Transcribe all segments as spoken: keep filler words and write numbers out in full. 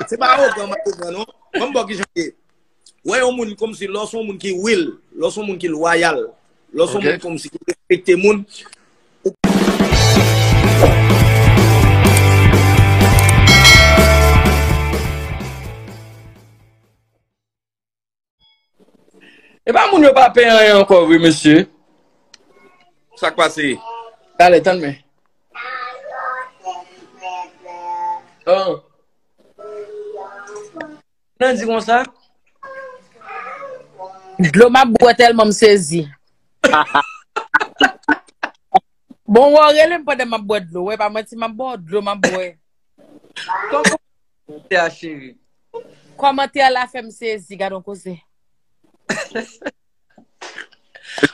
Se pa awogan, m awogan, non. Ban m ba w kijan l ye. Wè yon moun kòmsi, lè w se yon moun ki real, lè w se yon moun ki lwayal, lè w se yon moun kòmsi ki respekte moun, ou Epa moun yo pa peye anyen ankò vre mesye. Sa k pase? Talè, tann men. Oh. Nan di konsa? Dlo m ap bwè tèlman m sezi. Bon, wè w rele m pandan m ap bwè dlo. Wè, pa manti, m ap bwè dlo, m ap bwè. Kòman te a cheri? Kòmantè la fè m sezi, gad yon koze.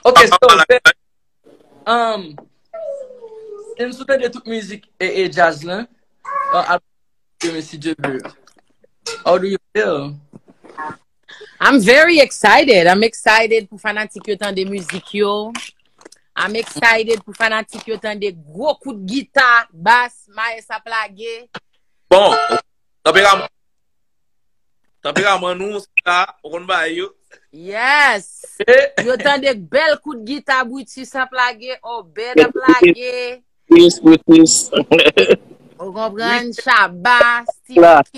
Ok, so, um, e m sou tande tout mizik e, e jazz lan. Uh, Mesye Dieu veut. How do you feel? I'm very excited. I'm excited pou fanatik yo tande mizik yo. I'm excited pou fanatik yo tande gwo kout gita, bas, Maes ap lage. Bon, tanperaman tanperaman nou, se sa, ou konn bagay yo. Yes! Yo tande bèl kout gita Brutus ap lage, Obed ap lage. Brutus, Brutus. Ou konprann? Shabba, Steve K.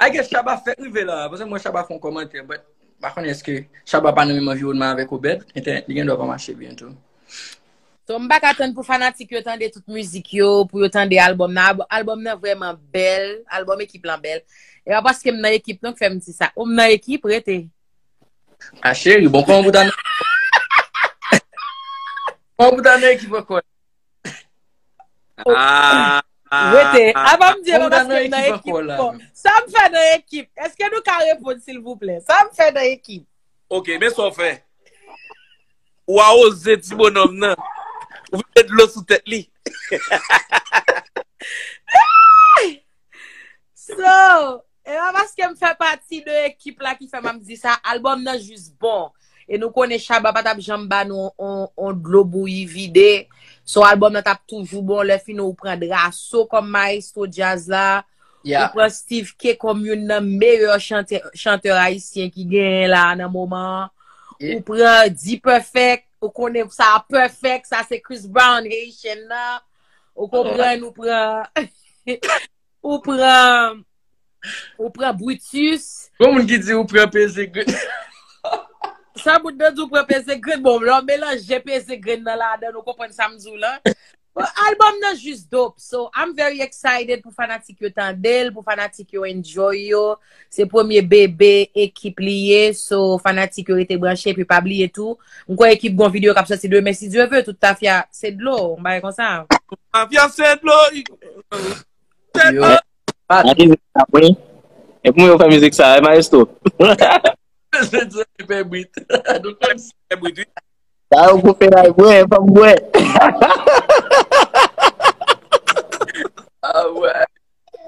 I guess Shabba fèk rive la, paske mwen Shabba fè yon kòmantè, but pa konnen èske Shabba pa nan menm anviwònman avèk Obed, entènèt li gen dwa pa mache byen tou. So, m pa ka tann pou fanatik yo tande tout mizik yo, pou yo tande albòm nan. Albòm nan vrèman bèl, albòm ekip lan bèl. E pa paske m nan ekip non k fè m di sa. Ou m nan ekip, rete. A cheri, bon, kòman pou ta nan kòman pou ta nan ekip ankò? Ah, Rete, apa m di e pa paske m nan ekip ankò. Sa m fè nan ekip? Èske nou ka reponn silvouplè? Sa m fè nan ekip? Ok, men sa w fè. Ou awoze ti bonòm nan. Ou vide dlo sou tèt li. So, e pa paske m fè pati de ekip la ki fè m ap di sa. Albòm nan jis bon. E nou konnen Shabba pa t ap janm ba nou on, on dlo bouyi vide. So, albòm nan t ap toujou bon. Lè fini, ou pran Drasso kòm maestro djaz la. Ou pran Steve K kòm youn nan meyè chantè, chantè ayisyen ki genyen la nan moman an. Ou pran D-Perfect, ou konnen sa a Perfect, sa se Chris Brown, Haitian nan. Ou konprann, ou pran, ou pran, ou pran Brutus. Gon moun ki di ou pran P Z Grenn. Sa moun nan di ou pran P Z Grenn, bon, lè w melanje P Z Grenn nan ladan, ou konprann sa m di w lan. Bon, albòm nan jis dope. So, I'm very excited pou fanatik yo tande l, pou fanatik yo enjoy yo. Se premye bebe ekip li ye. So, fanatik yo rete branche, epi pa bliye tou. M kwè ekip gon videyo k ap sòti demen, si Dye ve, tout tafya se dlo, yon bagay konsa. Tafya se dlo. Yo. Wi. E pou mwen yo fè mizik sa, e maestro. Se di pè brit. Nou konn Fè brit, wi. Sa yo koupe la, bwè, fòk bwè. Ah ouais.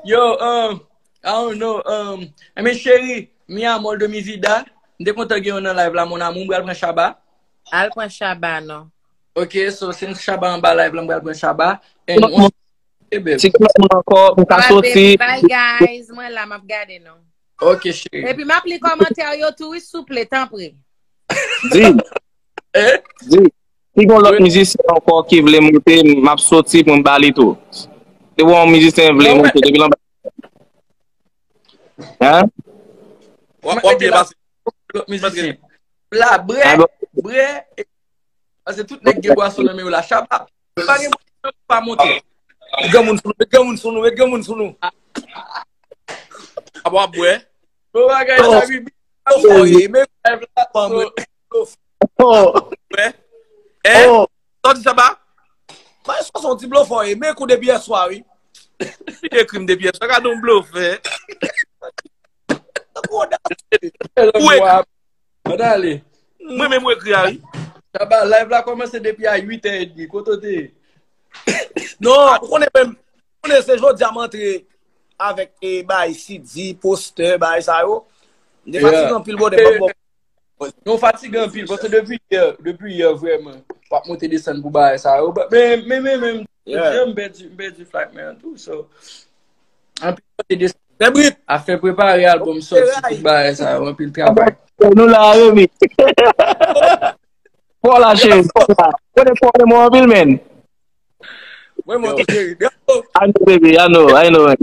Yo, um, I don't know, um, I mean, cheri, mi amor de mi vida. M te kontan gen yon nan live la, mon amour, m pral pran Shabba. Al pran Shabba, non. Ok, so, since Shabba anba live la, m pral pran Shabba. And Mon- Eh ben, Si gen moun ankò, m ka soti. Bye, guys. Mwen la, m ap gade nou. Ok, cheri. Epi m ap li kòmantè yo tou, wi, souple, tanpri. Di. Eh? Di. Si gen lòt mizisyen ankò ki vle monte, m ap soti pou m ba li tou. Se bon, yon mizisyen vle monte depi l anba. Hein? W ap w ap byen pase. Lòt mizisyen. La, brè, brè. Paske tout nèg gen bwason nan men yo la. Shabba. Pa gen moun ki pa monte. Met granmoun sou nou, met granmoun sou nou, met granmoun sou nou. Apa w ap bwè? Bon bagay, sa, Bibi. Fò ye, men Live la, so, Oh, Bwè? Eh? oh. Sa w di, Shabba? Maestro se yon ti blofè w ye, men kou depi yèswa, wi. Li ekri m depi yèswa, gade yon blofè. Ou ekri. Mwen ale. Mwen menm ou ekri a, wi. Shabba, live la kòmanse depi a uit è edmi. Kote w te ye? Non, ou konnen menm, ou konnen se jodi a m antre avèk e, bay C D, postè, bay sa yo. M te fatige anpil, bòdè, m p ap bò. Nou fatige anpil, paske depi yè, depi yè vrèman, w ap monte desann pou bagay sa yo. But, men, men, men, men, Yeah. m pèdi, m pèdi flight mwen an tou, so. Anpil monte desann. Ebrit. Afè prepare albòm sòti, tout bagay sa yo, anpil travay. Nou la, Remy. Fò la, cheri, fò la. Kote fò, mwen anpil, men. Mwen, mwen, cheri. I know, baby, I know, I know.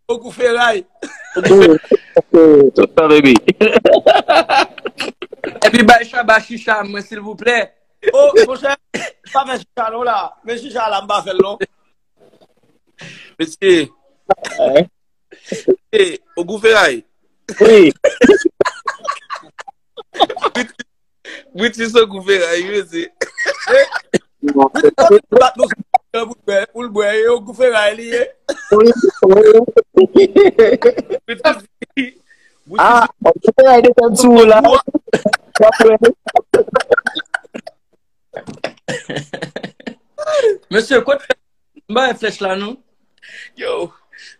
Ogou Feray. Tout tan, baby. Epi bay Shabba chicha mwen, silvouplè. Oh, monchè, pa fè chicha non la. Men chicha la, m pa fè l non. Mesye. Mesye, Ogou Feray. Wi. British Ogou Feray, mesye. Pou l bwè, pou l bwè, e Ogou Feray li ye. Ah, Ogou Feray desann sou ou la. Mesye, kot m ba flèch la non. Yo,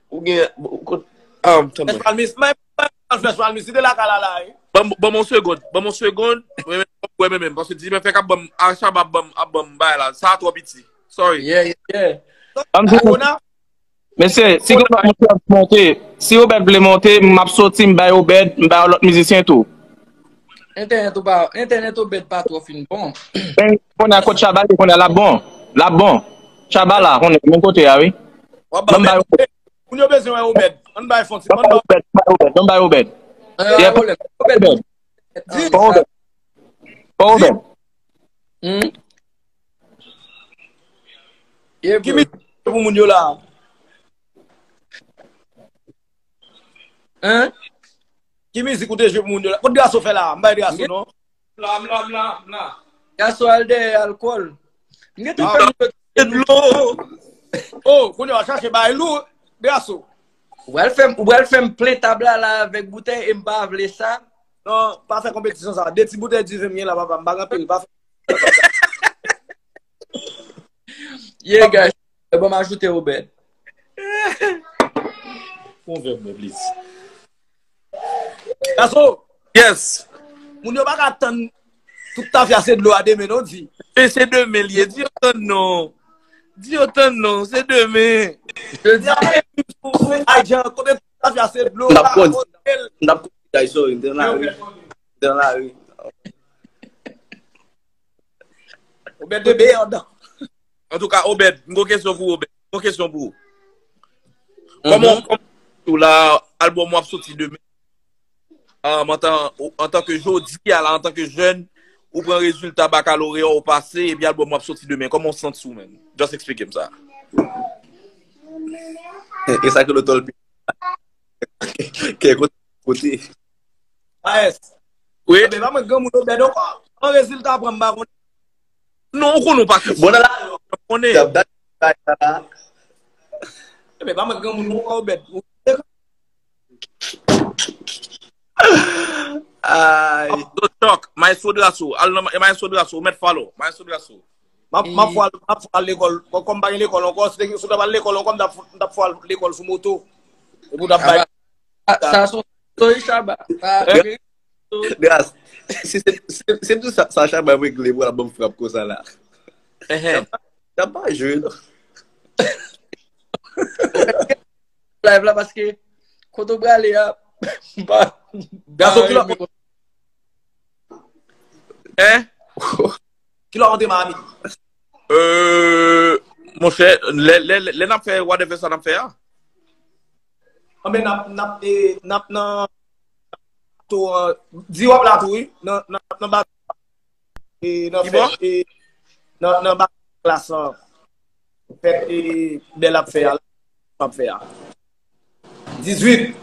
ou gen kot ah, m tann. Flèch Palmis, mwen pa flèch Palmis, se de la kala la. Ban ban m yon segond, ban m yon segond. Mwen menm, mwen menm, paske di mwen fè k ap ban m, a Shabba ap ban m, ap ban m bay la. Sa twò piti. Sorry. Yeah, yeah, yeah. Mesye, si Obed vle monte, si Obed vle monte, m ap soti, m bay Obed, m bay yon lòt mizisyen tou. Entènèt ou pa, entènèt Obed pa twò fin bon. Kounye a kot Shabba ye, kounye a l ap bon. L ap bon. Shabba la, kounye a, menm kote a, wi. Ban m bay Obed. Moun yo bezwen wè Obed. Ann bay fon ti. Ban m bay Obed, ban m bay Obed, ban m bay Obed. Yeah, Obed. Obed. Obed. Ki mizik pou moun yo la? Hein? Ki mizik ou te jwe pou moun yo la? Kot Draso fè la? M bay Draso non. M la, m la, m la, m la. Draso al dèyè alkòl. M gentan fè moun yo dlo. Oh, kounye a chache bay lou, Draso. Ou pral fè m, ou pral fè m plen tab la la avèk boutèy e m pa vle sa. Non, pa fè konpetisyon sa. De ti boutèy diven m gen la, papa, m pa gen anpil, pa fè Yeah, guys. Bon, m ajoute Obed. Fè yon vèb mwen, please. Gason. Yes. Moun yo pa ka tann tout tafya se dlo a demen, non, di. E se demen li ye. Di yo tann non. Di yo tann non. Se demen. Jodi a, ay, Jan, kote tout tafya se dlo a. M t ap kondi, guys, sorry, m te nan lari. M te nan lari. Obed de bèd. Antouka, Obed, m gon kesyon pou ou, Obed. M gon kesyon pou ou. Kòman, kòman ou la, albòm ou ap soti demen? An, antan, antanke jodi a la, antanke jèn, ou pran rezilta bakaloreya ou pase, epi albòm ou ap soti demen. Kòman ou santi w menm? Just eksplike m sa. E sa ke lotòl pi. Kè kote. Kote. Maes. Wi. Ebyen, pa mwen granmoun Obed ankò. An rezilta pran m pa konnen. Non, ou konnen ou pa konnen. Bon, nan la, konnen. Ebyen, pa mwen granmoun ankò Obed. Ay. Maestro Drasso. Al nan Maestro Drasso. Ou mèt follow. Maestro Drasso. M ap, m ap fè al, m ap fè al lekòl. Kòm, kòm m pa gen lekòl ankò, si te gen, si w t ap al lekòl ankò, m t ap, m t ap fè al lekòl sou moto. Epi w t ap bay. Sa, sa, sa, Shabba. Gras, si se, se, se tout sa, sa Shabba regle pou l ap ban m frap konsa la. Shabba, Shabba jwe, non. Live la, paske kote w prale a, m pa, m pa Gason ki lòt. Hein? Kilè w ap antre Miami? Euh, monchè, lè, lè, lè, lè n ap fè whatever sa n ap fè a. Anben, n ap, n ap, e, n ap nan tou, di w ap la tou, wi. Nan, nan, nan ba, e, nan fè, e, nan, nan ba klas lan. Fèt, e, Bèl ap fè a, ap fè a. Dizuit.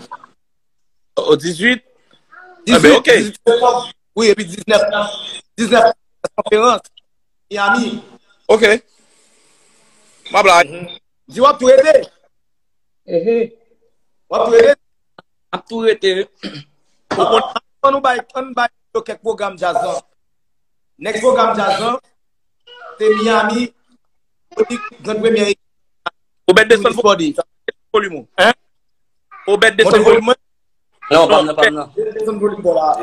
O, dizuit? Dizuit, enben, ok. Dizuit septanm. Wi, epi diznèf, diznèf, konferans, Miami. Ok. M ap la. Di w ap tou rete. Ehe. W ap tou rete. M ap tou rete. Ou konn, ann nou bay, ann bay yo kèk pwogram djaz lan. Next pwogram djaz lan, se Miami, Grand Premye. Obed desann volim ou. Hein? Obed desann volim ou. Non, pa m nan, pa m nan. Desann volim ou la.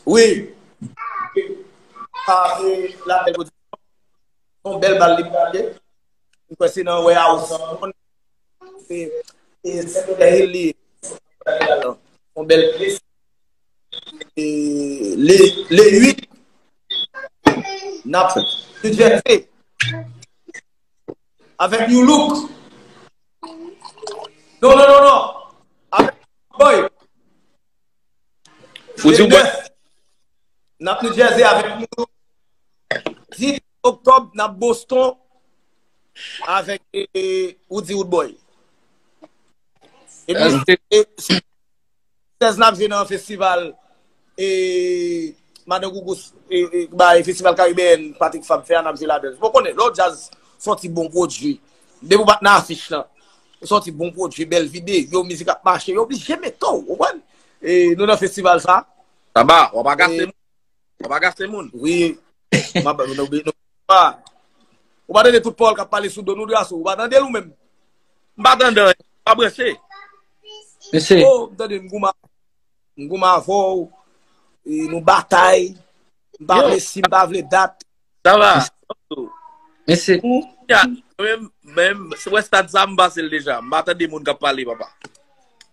Wi. Sa se la bèl pozisyon. Yon bèl bal li pral ye. M kwè se nan warehouse lan. Se e Sent Lotè Hill li ye. Yon bèl plis. E le, le uit, n ap New Jersey. Avèk New Look. Non, non, non, non. Avèk Boy. Fouti Boy. N ap New Jersey avèk New Look. Dis oktòb, n ap Boston avèk e, e, Woody Woodboy. Epi, e, sèz n ap jwe nan festival e, Madan Gougous e, e, ba, e festival karibeyèn Patrick Fabre fè a, n ap jwe ladan. Bon, konnen, lè w djaz sòti bon pwodui. Depi w pa t nan afich lan, sòti bon pwodui, bèl videyo, mizik ap mache, yo oblije mete w, ou konprann? E, nou nan festival sa. Sa va, w ap agaste moun. W ap agaste moun. Wi. M ap, nou, nou, pa. Ou pa tande tout pawòl k ap pale sou do nou, Drasso? Ou pa tande l ou menm? M pa tande anyen. M pa branche. Mesye. Oh, m tande m goumen, m goumen avè w. E nou batay. M pa vle si, m pa vle dat. Sa va? Mesye. Ya, menm, menm, se wè stad sa, m pase l deja. M pa tande moun k ap pale, papa.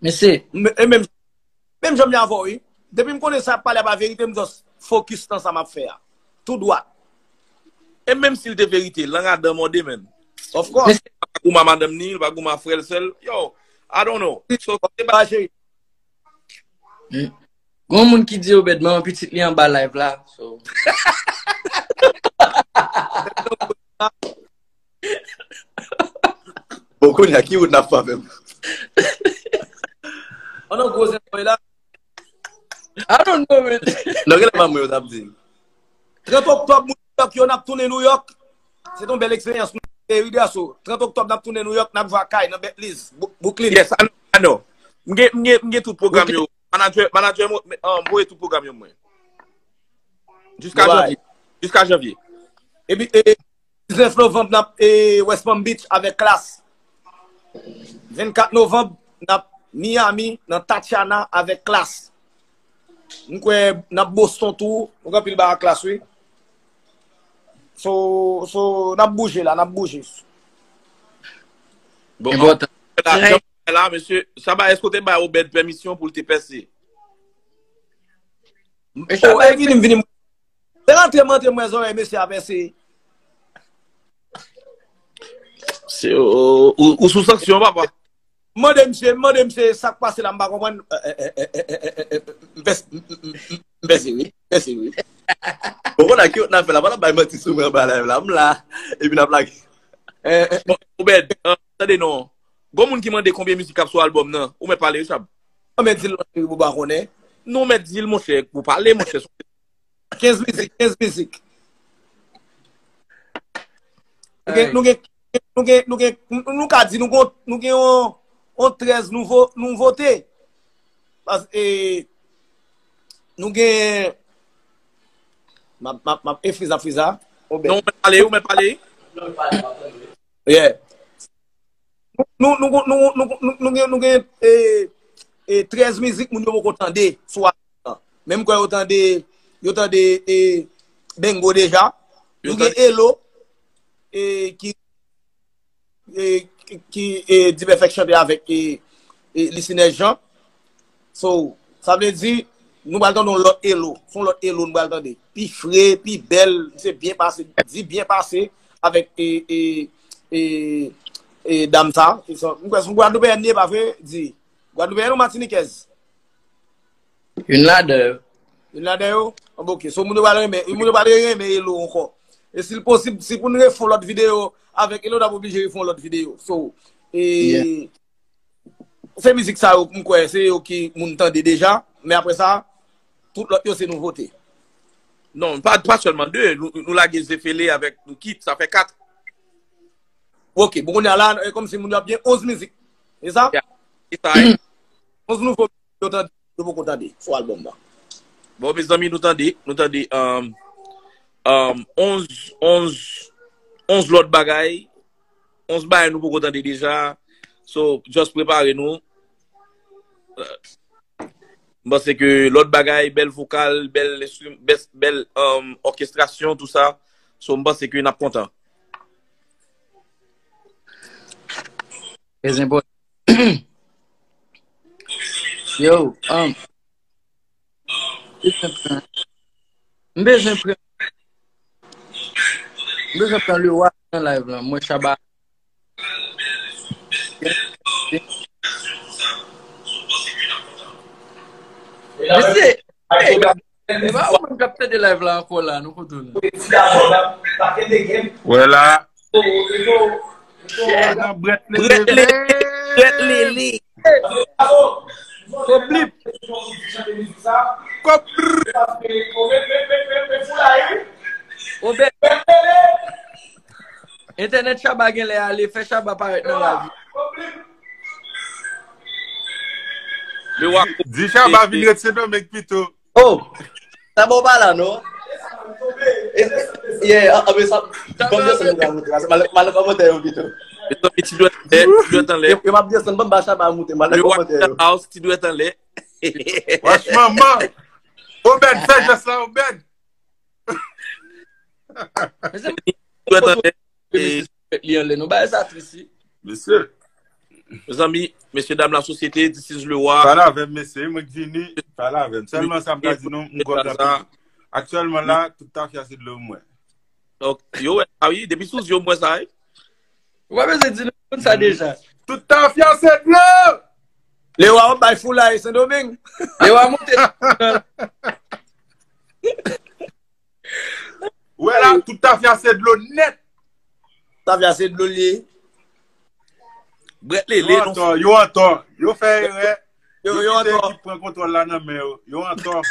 Mesye. M, e menm Menm jan m ye avè w, wi. Depi m konnen sa ap pale a pa verite, m just focus nan sa m ap fè a. Tou dwat. E menm si l te verite, lang a dan mòde, menn. Of course. Li pa goumen a madanm ni, li pa goumen a frè l sèl. Yo, I don't know. So, se ba- Gon moun ki di Obed manman pitit li anba live la. So. Bon, kounye a, ki wout n ap fè avè m? An nan gwo zen boy la. I don't know, man. Non, gen lè manman yo t ap di. Trant oktòb, moun New York yo, n ap tounen New York. Se t on bèl eksperyans nou te ri, Drasso. Trant oktòb, n ap tounen New York, n ap jwe ak Kay nan Betliz, Bou- Brooklyn. Yes, I know, I know. M gen, m gen, m gen tout pwogram yo. Manager, manager, mwen, um, voye tout pwogram yo mwen. Jiska janvye. Jiska janvye. Epi, e, diznèf novanm, n ap e, West Palm Beach avèk Klass. Vennkat novanm, n ap Miami nan Tatiana avèk Klass. M kwè n ap Boston tou. Nou gen anpil bagay ak Klass, wi. So, so, n ap bouje la, n ap bouje. Bon, la, jan la, mesye, Shabba, èske w te bay Obed pèmisyon pou l te pèse? Oh, e vini, m vini. Se rantre m antre mwen zòrèy mesye a pèse. Se, ou, ou, ou sou sanksyon, papa. M mande misye, m mande misye sa k pase la, m pa konprann. M pèse, m pèse wi, m pèse wi. Bon, kounye a ki wout n ap fè la, pa n ap bay manti sou mwen anba live la, m la, epi n ap lage. Bon, Obed, tande non. Gon moun ki mande konbyen mizik k ap sou albòm nan, ou mèt pale wi, Shabba. Ou mèt di l non, cheri, pou ba konnen. Non, ou mèt di l, monchè, pou pale, monchè. Kenz mizik, kenz mizik. Nou gen, nou gen, nou gen, nou gen, nou ka di nou gen, nou gen yon, yon trèz nouvo, nouvote. Pas, e, nou gen, m ap, m ap, m ap, e Friza, Friza. Non, ou mèt pale, ou mèt pale. Yeah. Nou, nou, nou, nou, nou, nou, nou gen, nou gen e, e, trèz mizik moun yo poko tande sou albòm nan. Menm kwè yo tande, yo tande e, Bengo deja. Nou gen Elo, e, ki, e, ki, ki e, Divè fèk chante avèk e, e, Lisinè Jean. So, sa vle di, nou pral tande yon lòt Elo. Se yon lòt Elo nou pral tande. Pi fre, pi bèl, misye byen pase, di byen pase avèk e, e, e, e dam sa. E sa, m kwè se yon Gwadloupeyèn li ye, pa vre? Di. Gwadloupeyèn ou Matinikèz? Youn ladan yo. Youn ladan yo? Ah, ok. So, moun yo pral renmen, moun yo pral renmen Elo ankò. E si l posib, si pou n refè yon lòt videyo avèk Elo, n ap oblije refè yon lòt videyo. So, e, se mizik sa yo, m kwè, se yo ki moun tande deja. Men apre sa, tout lòt yo se nouvote. Non, pa, pa sèlman de. Nou, nou lage Zefele avèk nou kit, sa fè kat. Ok, bon, kounye a la, e kòmsi moun yo ap gen onz mizik. Se sa? Yeah. Se sa, wi. Onz nouvo yo tande, yo poko tande sou albòm nan. Bon, mezanmi, nou tande, nou tande, um, um, onz, onz, onz lòt bagay, onz bagay nou poko tande deja. So, just prepare nou. Euh, m panse ke lòt bagay, bèl vokal, bèl enstrim-, bèl, bèl, um, òkestrasyon, tou sa. So, m panse ke n ap kontan. Trè enpòtan. Yo, um, m bezwen pran, m bezwen pran, m bezwen pran Lewa nan live lan. Mwen Shabba. Mesye, hey, e pa ou menm k ap tande live la ankò la, nou kote w la. Wè la. Nan brèt lele. Brèt lele, brèt lele. Koblip. Koblip. Obed. Entènèt Shabba genlè ale, fè Shabba parèt nan lavi. Lewa. Di Shabba vin ret Sendomeng pito. Oh, sa bon pa la non. Yeah, ah, ah, men sa, ban m desann mwen ka moute, paske m al nan kòmantè yo pito. Mezanmi, ti dwèt anlè, ti dwèt anlè. Yo, yo m ap desann, ban m ba Shabba moute, m al nan kòmantè yo. House, ti dwèt anlè. Wach manman. Obed, fè jès la, Obed. Mezanmi, ti dwèt anlè. Li anlè nou, bagay sa tris wi. Mesye. Mezanmi, mesye dam lasosyete, this is Lewa. Pale avè m, mesye, mwen k vini, pale avè m. Sèlman sa m ka di nou, m gwòg anpil. Aktyèlman la, tout tafya se dlo m wè. Ok, yo wè, a wi, depi sou zye w m wè sa wi. Ou pa bezwen di nou konn sa deja. Tout tafya se dlo! Lewa, w ap bay foulay Sendomeng. Lewa monte. Ou wè la, tout tafya se dlo nèt. Tafya se dlo l ye. Brèt lele, yo antò, yo antò. Yo fè erè. Yo, yo kite ekip pran kontwòl la nan men yo. Yo antò.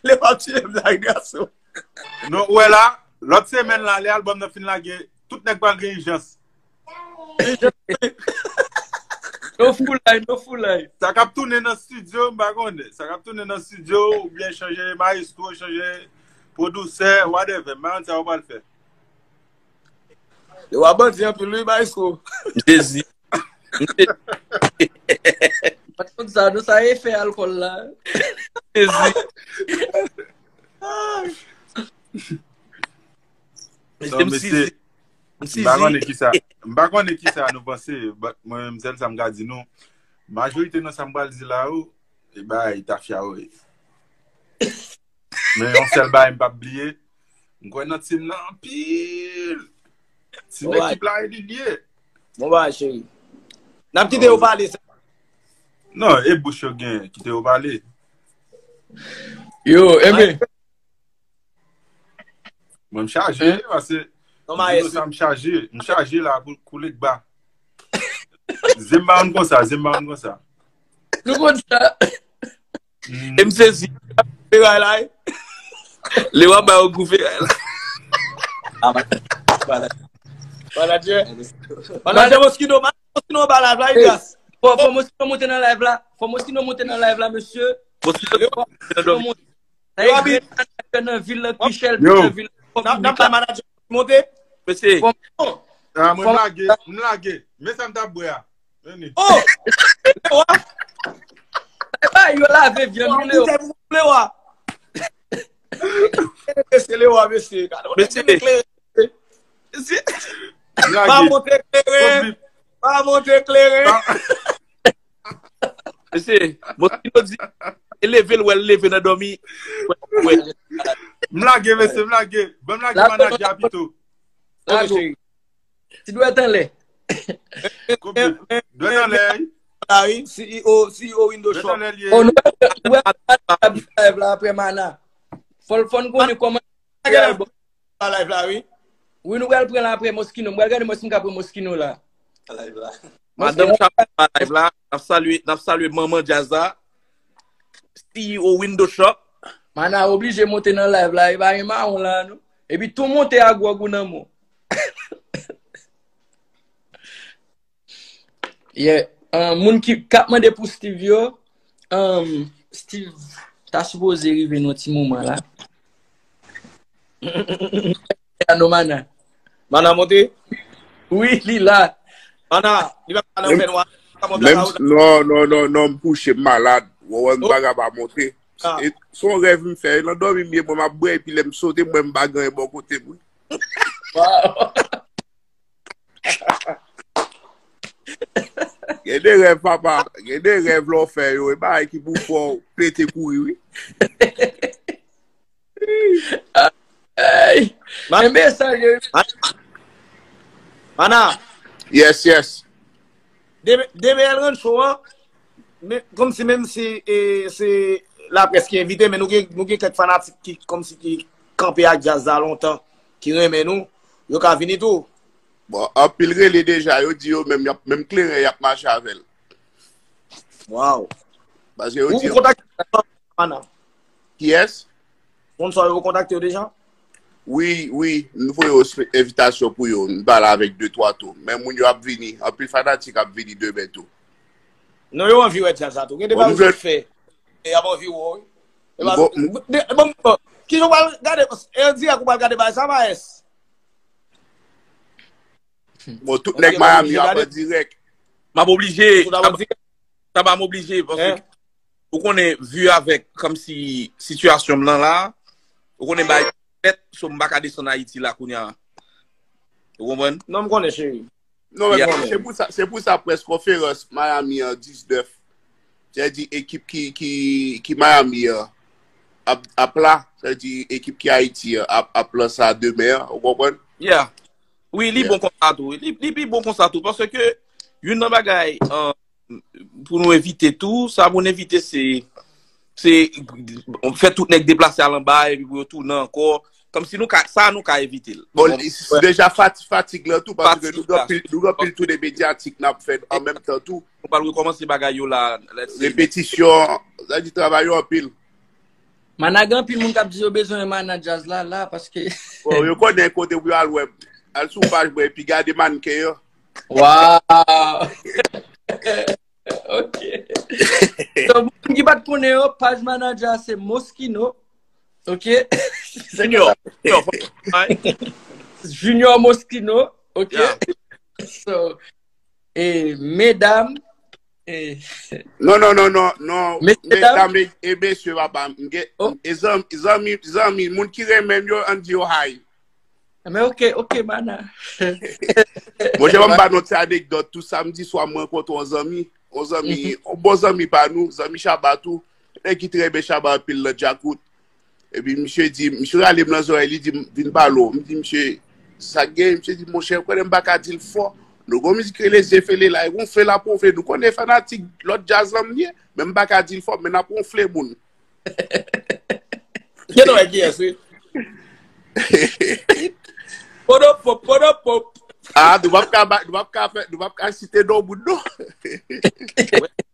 Lewa ap tiye blag gason. Non, ou wè la, lòt semèn la, lè albòm nan fin lage, tout nèg pral gen ijans. No foulay, no foulay. Sa k ap tounen nan estidyo, m pa konnen. Sa k ap tounen nan estidyo, oubyen chanje mayestwo, chanje pwodiktè, whatever. M pa konn sa yo pral fè. Yo ap bandi anpil wi, mayestwo. M sezi. M sezi. Mwen konn sa, nou sa efè alkòl la. M sezi. Mesye, m sizi. M sizi. M pa konnen kisa, m pa konnen kisa nou panse, but mwen menm sèl sa m ka di nou, majorite nan sa m pral di la yo, e bay tafya yo ye. Men yon sèl bagay m p ap bliye, m kwè nan team nan anpil. Team ekip la e li l ye. Bon bagay, cheri. N ap kite yo pale sa. Non, e bouch yo gen, kite yo pale. Yo, enben. Mwen m chaje, paske m di nou sa m chaje. M chaje la pou koule kba. Zye m pa konn konsa, zye m pa konn konsa. Nou konn sa. M sezi. Feray la, wi. Lewa ba yo gou feray la. Manadjè. Manadjè Moschino, Moschino ba la, la, wi, gras. Fò, fò Moschino monte nan live la. Fò Moschino monte nan live la, mesye. Moschino monte nan live la. Nan vil lan, Michel, nan vil lan. N ap bay manadjè monte. Mesye. Ah, mwen lage, m lage. Men sa m t ap bwè a. Vini. Oh! Lewa! Epa, yo lave vyann wi, Lewa. Lewa. Mesye, Lewa, mesye. Mesye. Mesye. Pa monte kleren. Pa monte kleren. Mesye, Moschino di, e leve l wè l leve nan dòmi. M lage, mesye, m lage. Ban m lage manadjè a pito. Lage. Ti dwèt anlè. Dwèt anlè, wi. La, wi, C E O, C E O Window Shop. Dwèt anlè l ye. Oh, nou wè, nou wè, live la apre Mana. Fò, fò n konnen kòman. Live la, wi. Wi, nou pral pran l apre Moschino. M pral gade mwen si m ka pran Moschino la. Madanm Chapman pa live la. N ap salye, n ap salye manman djaz la. C E O Window Shop. Mana oblije monte nan live la. E pa gen mawon la, non. Epi tou monte a gwòg ou nan men w. Yeah. Um, moun ki, k ap mande pou Steve yo, um, Steve ta sipoze rive nan ti moman la. Ano Mana. Mana monte? Wi, li la. Mana, li pa nan fè nwa. Menm, non, non, non, non, m kouche, m malad. Wè, wè, m pa ka pa monte. E, se yon rèv m fè. Nan dòmi m ye, mwen m ap bwè, epi lè m sote, m wè m pa gen anyen bò kote m, wi. Wow. Gen de rèv, papa. Gen de rèv lè w fè yo. E bagay ki pou fè w pete kouri, wi. Ey! Men mesaj yo. Mana, Yes, yes. demen demen el rancho an, men, kòmsi menm si e, se laprès ki envite, men nou gen, nou gen kèk fanatik ki kòmsi ki kanpe ak djaz la lontan, ki renmen nou, yo ka vini tou. Bon, anpil rele deja, yo di yo menm, y ap, menm kleren y ap mache avè l. Waw. Paske yo Ou di yo. Kontakte Mana. Kiyès? Sponsor yo kontakte yo deja? Wi, wi, nou voye yon spe- envitasyon pou yo. Nou pale avèk de twa tou. Men moun yo ap vini. Anpil fanatik ap vini demen tou. Non, yo anvi wè djaz la tou. Gen de Bon, bagay nou yo fè. E y ap anvi wè. E Nou pa- bon, nou- de- bon, bon. Ki jan w pral gade? E dirèk ou pral gade bagay sa, Maes? Bon, tout Ok, nèg bon, Miami nou ap gade. An dirèk. M ap oblije. Tout ap dirèk. Sa va m oblije, paske Hein? ou konnen, vi avèk, kòmsi sitiyasyon m lan la, ou konnen bay fèt, so m pa ka desann Ayiti la kounye a. Ou konprann? Non, m konnen, cheri. Non, men Yeah. se pou sa, se pou sa près konferans Miami an diznèf. Sa di ekip ki, ki, ki Miami an ap, ap la, sa di ekip ki Ayiti an ap, ap lan sa demen an, ou konprann? Yeah. Wi, li Yeah. Bon konsa tou. Li, li pi bon konsa tou. Paske youn nan bagay, euh, pou nou evite tou, sa pou nou evite se, se fè tout nèg deplase al anba epi pou yo tounen ankò. Kòmsi nou ka, sa nou ka evite l. Bon, Bon, li- deja fati, fatig lan tou, paske Fatig nou gen la. Anpil, nou gen anpil toune medyatik n ap fè an menm tan tou. Nou pral rekòmanse bagay yo la. Let's say. Repetisyon, sa di travay yo anpil. Mana, gen anpil moun k ap di yo bezwen Mana djaz la, la, paske Bon, yo konnen kote pou yo al wè. Al sou paj mwen epi gade mannken yo. Wow! Ok. So, moun ki pa t konnen yo, paj Mana djaz se Moschino. Ok? Junior. Junior, fò- ay. Junior Moschino. Ok? Yeah. So, e medam, e, Non, non, non, non, non. Mesye, dam. Medam e, e mesye, papa, m gen, Oh. e zanmi, zanmi, zanmi, moun ki renmen m yo, ann di yo hi. Men ok, ok, Mana. Bon, jan m ba nou ti anekdòt, tou samdi swa, m rankontre yon zanmi, yon zanmi, yon bon zanmi pa nou, zanmi Chaba tou, nèg ki te renmen Chaba anpil nan Djakout. Epi misye di, misye rale m nan zòrèy, li di m, "Vin pale w." M di, "Misye, sa k gen?" Misye di, "Monchè, ou konnen m pa ka di l fò. Nou gon mizik rele Zefele la, e wonfle l ap wonfle. Nou konnen fanatik lòt djaz lan m ye, men m pa ka di l fò, men n ap wonfle moun." Gen nan wè kiyès, wi. Podopop, podopop. Ah, nou p ap ka, ba- nou p ap ka fè, nou p ap ka site non moun, non.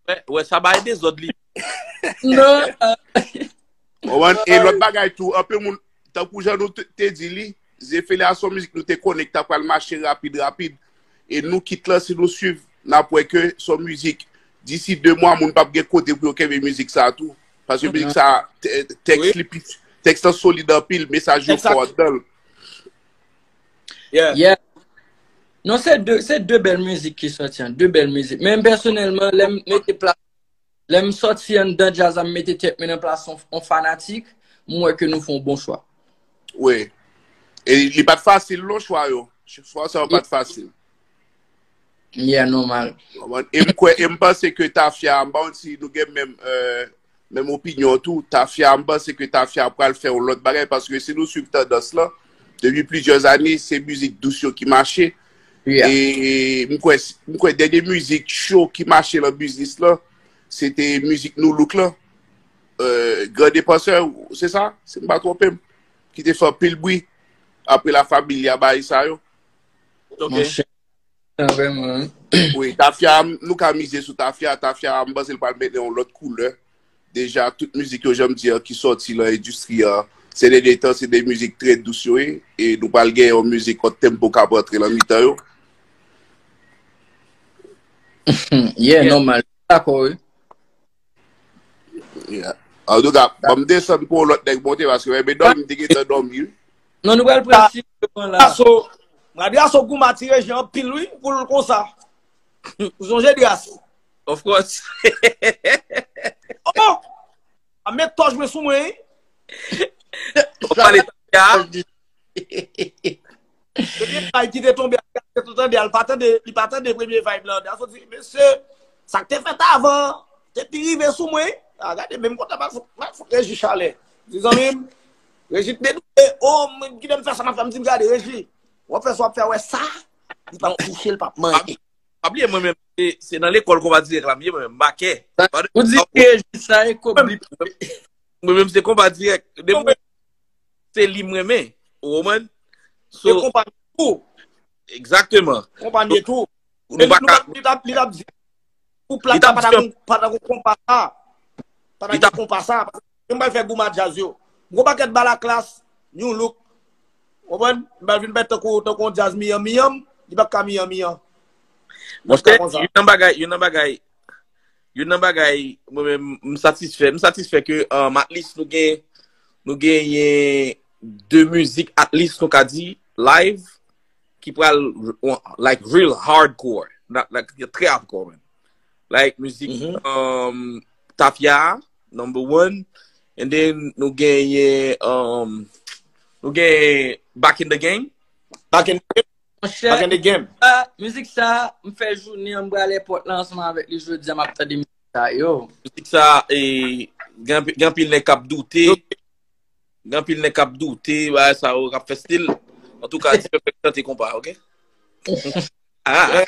Wè, wè, sa bay dezòd li. Non. Ou konprann? E lòt bagay tou, anpil moun, tankou jan nou te te di li, Zefele a se yon mizik nou te konnen ki ta pral mache rapid, rapid. E nou kit lan, si nou swiv, n ap wè ke se yon mizik, disi de mwa, moun p ap gen kote pou yo kenbe mizik sa a tou. Paske mizik sa a, te- tèks Wi. li pi, tèks lan solid anpil, mesaj yo Exact. Fò anndan l. Yeah. Yeah. Non, se de, se de bèl mizik ki sòti an, de bèl mizik. Men m pèsonèlman, lè m mete plas, lè m sòti anndan djaz la, m mete tèt mwen nan plas yon, yon fanatik, m wè ke nou fè yon bon chwa. Wi. E li pa t fasil, non, chwa yo. Chwa sa yo pa t fasil. Yeah, nòmal. Ou konprann? E m kwè, e m panse ke Tafya, m pa konn si nou gen menm, euh, menm opinyon tou. Tafya, m panse ke Tafya pral fè yon lòt bagay, paske si nou swiv tandans lan, depi plizyè ane, se mizik dous yo ki mache. Yeah. E m kwè, m kwè dènye mizik cho ki mache lan biznis lan, se te mizik Nu Look lan. Euh, Gran Depansè, se sa? Si m pa twonpe m. Ki te fè anpil bri. Apre La Familia, bagay sa yo. Ok. Monchè. Sa vrèman. Wi, Tafya, nou ka mize sou Tafya. Tafya, m panse l pral mennen yon lòt koulè. Deja, tout mizik yo, jan m di an, ki sòti lan endistri an, se de de tan, se de mizik trè dous yo ye. E nou pral gen yon mizik up tempo k ap rantre lan mitan yo. Yeah, nòmal. Dakò, wi. Yeah. Antouka, ban m desann pou yon lòt nèg monte, paske mwen, men dòmi, m te gentan dòmi, wi. Non, nou pral pran ti moman la. Aso, m ap di Aso Gouma ti reje anpil, wi, pou l konsa. Ou sonje di Aso? Of course. Oh! A met tòch mwen sou mwen, wi. Ou pale Tafya. Premye vibe ki te tonbe, a, te tande, a, li pa tande, li pa tande premye vibe la. Daso di, mesye, sa k te fèt avan, te pi rive sou mwen. A, gade, menm kontan, m al fout, m al fout Reji chalè. Di zanmi m, Reji te dedoute, o, mwen, kite m fè sa m ap fè, m di m gade, Reji, w ap fè sa w ap fè, wè sa, li p ap touche, li p ap manyen. Pa bliye, mwen menm, se, se nan lekòl konba dirèk la m ye, mwen menm, m bakè. Ou di Reji sa e kòb li. Mwen menm, se konba dirèk. Depi se li m renmen. Ou konprann? So, e konpa tou. Egzakteman. Konpa tou. Nou pa ka. Li t ap, li t ap di, pou plat la pa ta gon, pa ta gon konpa sa. Pa ta gon konpa sa. Paske mwen pral fè goumen ak djaz yo. M gon pakèt bal ak klas, New Look. Konprann? M pral vin fè tankou, tankou yon djaz miyan miyan, li p ap ka miyan miyan. Monchè, youn nan bagay, youn nan bagay, youn nan bagay, mwen menm, m satisfè, m satisfè ke, um, at least nou gen, nou genyen de mizik, at least nou ka di, live, ki pral, like, real hardcore. Not, like, trè hardcore, man. Like, mizik, um, Tafya, number one. And then, nou genyen, um, nou genyen Back in the Game. Back in the Game. Monchè, mizik sa, m fè jounen an, m prale pòt la ansanm avèk li jodi a, m ap tande mizik sa yo. Mizik sa, e, gen, gen anpil nèg k ap doute. Gen anpil nèg k ap doute, bagay sa yo, k ap fè stil. Antouka, T-Perfect chante konpa, oke? Ah.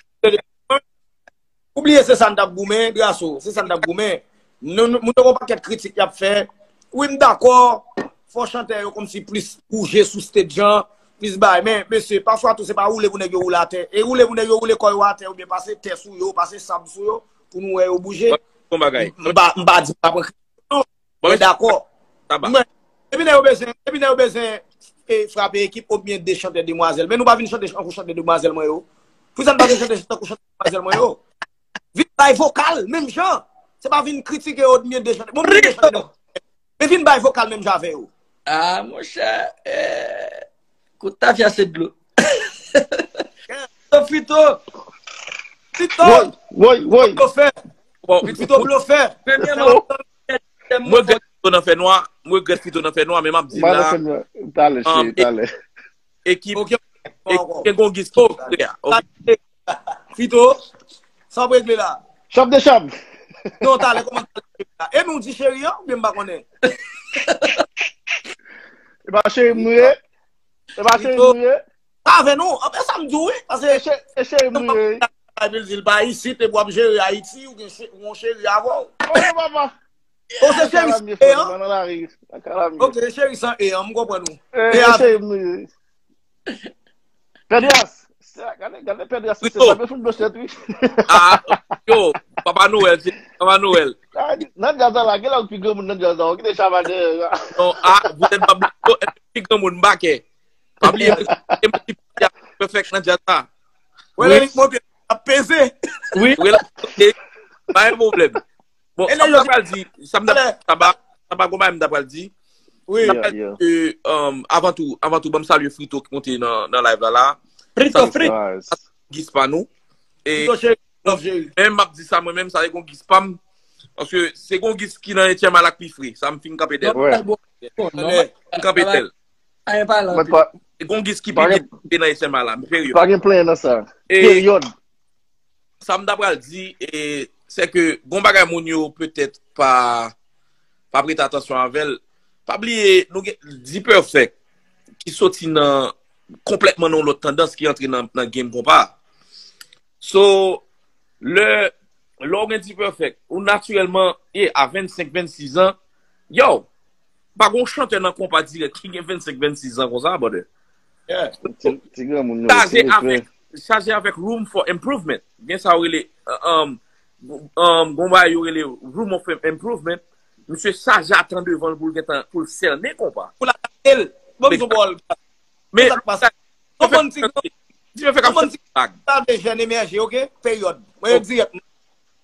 Ou bliye se sa n t ap goumen, Draso, se sa n t ap goumen. Nou, nou, moun yo gon pakèt kritik y ap fè. Wi, m dakò, fò chantè yo kòmsi plis bouje sou stage an, plis bay. Men, mesye, pafwa tou, se pa woule pou nèg yo woule atè. E woule pou nèg yo woule kò yo atè, oubyen pase tè sou yo, pase sab sou yo, pou nou wè yo bouje. M pa, m pa di m pa pran kritik, non. Mwen dakò. Mwen, depi nèg yo bezwen, depi nèg yo bezwen, e, frape ekip, oubyen de chantè demwazèl. Men nou pa vin chante tankou chantè demwazèl mwen yo. Poukisa n pa vin chante tankou chantè demwazèl mwen yo? Vin bay vokal, menm jan. Se pa vin kritike yo oubyen de chantè. Bon, vin de chantè. Men vin bay vokal menm jan avè yo. Ah, monchè, eh, kout tafya se dlo. Frito, Frito. Frito. Woy, woy, woy. Blofè. Bon, Frito blofè. Premyèman, mwen regrèt Frito nan fè nwa, mwen regrèt Frito nan fè nwa, men m ap di la. Talè, cheri, talè. Ekip, ekip gen gon gis ki prè a. Frito, sa w ap regle la? Chòp de chòp. Non, talè, kòman talè? E nou di cheri an, oubyen m pa konnen? E pa cheri m nou ye? E pa cheri m nou ye? Pa avè nou, anpil sa m di w, wi, paske e cheri m nou ye, wi. Epi l di l pa isit, epi w ap jere Ayiti, ou gen che-, ou gon cheri avè w. Oh, papa. Oh, se cheri san E an? Ok, cheri san E an, m konprann ou. E cheri m nou ye. Pedras. Gade, gade Pedras, se sa, men fout blòs nèt, wi. Ah, yo, Papa Noël, se Papa Noël. Nan djaz la, gen lè ou pi granmoun nan djaz la, ou kite chaval dèyè. Non, ah, vous êtes pas pi granmoun, m pa kè. Pa bliye, e mwen ki pi pèfèk nan djaz la. Wè, Lèlik Monpye ap peze. Wi. Wi, la, ok. Pa gen pwoblèm. Bon, sa m ta pral di, sa m ta, sa pa, sa pa gon bagay m ta pral di. Wi. M ta pral di ke, um, avan tou, avan tou, ban m salye Frito ki monte nan, nan live la, la. Frito, Frito. Gis pa nou. E, Frito, cheri, love, cheri. Menm m ap di sa, mwen menm, sa se gon gis pa m. Paske se gon gis ki nan etyèm a la k pi fre. Sa m fin kanpe dèyè l. Bon, bon, bon, m kanpe dèyè l. Ayen pale anpil. Gon gis ki pi byen nan etyèm a la, peryòd. Pa gen plenyen nan sa. Peryòd. Sa m ta pral di, e, se ke gon bagay moun yo petèt pa, pa prete atansyon avè l. Pa bliye, nou gen D-Perfect ki soti nan, konplètman nan yon lòt tandans ki antre nan, nan game konpa. So, lè, lè w gen D-Perfect, ou natirèlman, e, a vennsenk, vennsis an, yo, pa gon chantè nan konpa dirèk ki gen vennsenk, vennsis an konsa, brother. Yeah. Ti, ti granmoun nou, chaje avèk, chaje avèk room for improvement. Gen sa yo rele, uh, um, um, gon bagay yo rele room of improvement. Misye chaje atan devan l pou l gentan, pou l sènen konpa. Pou l atake l. Bon, misye bò l. Men, sa k pase? Konprann ti granmoun. Ti granmoun, ti granmoun. Sa de jèn emèje, ok? Peryòd. Mwen yo dirèk.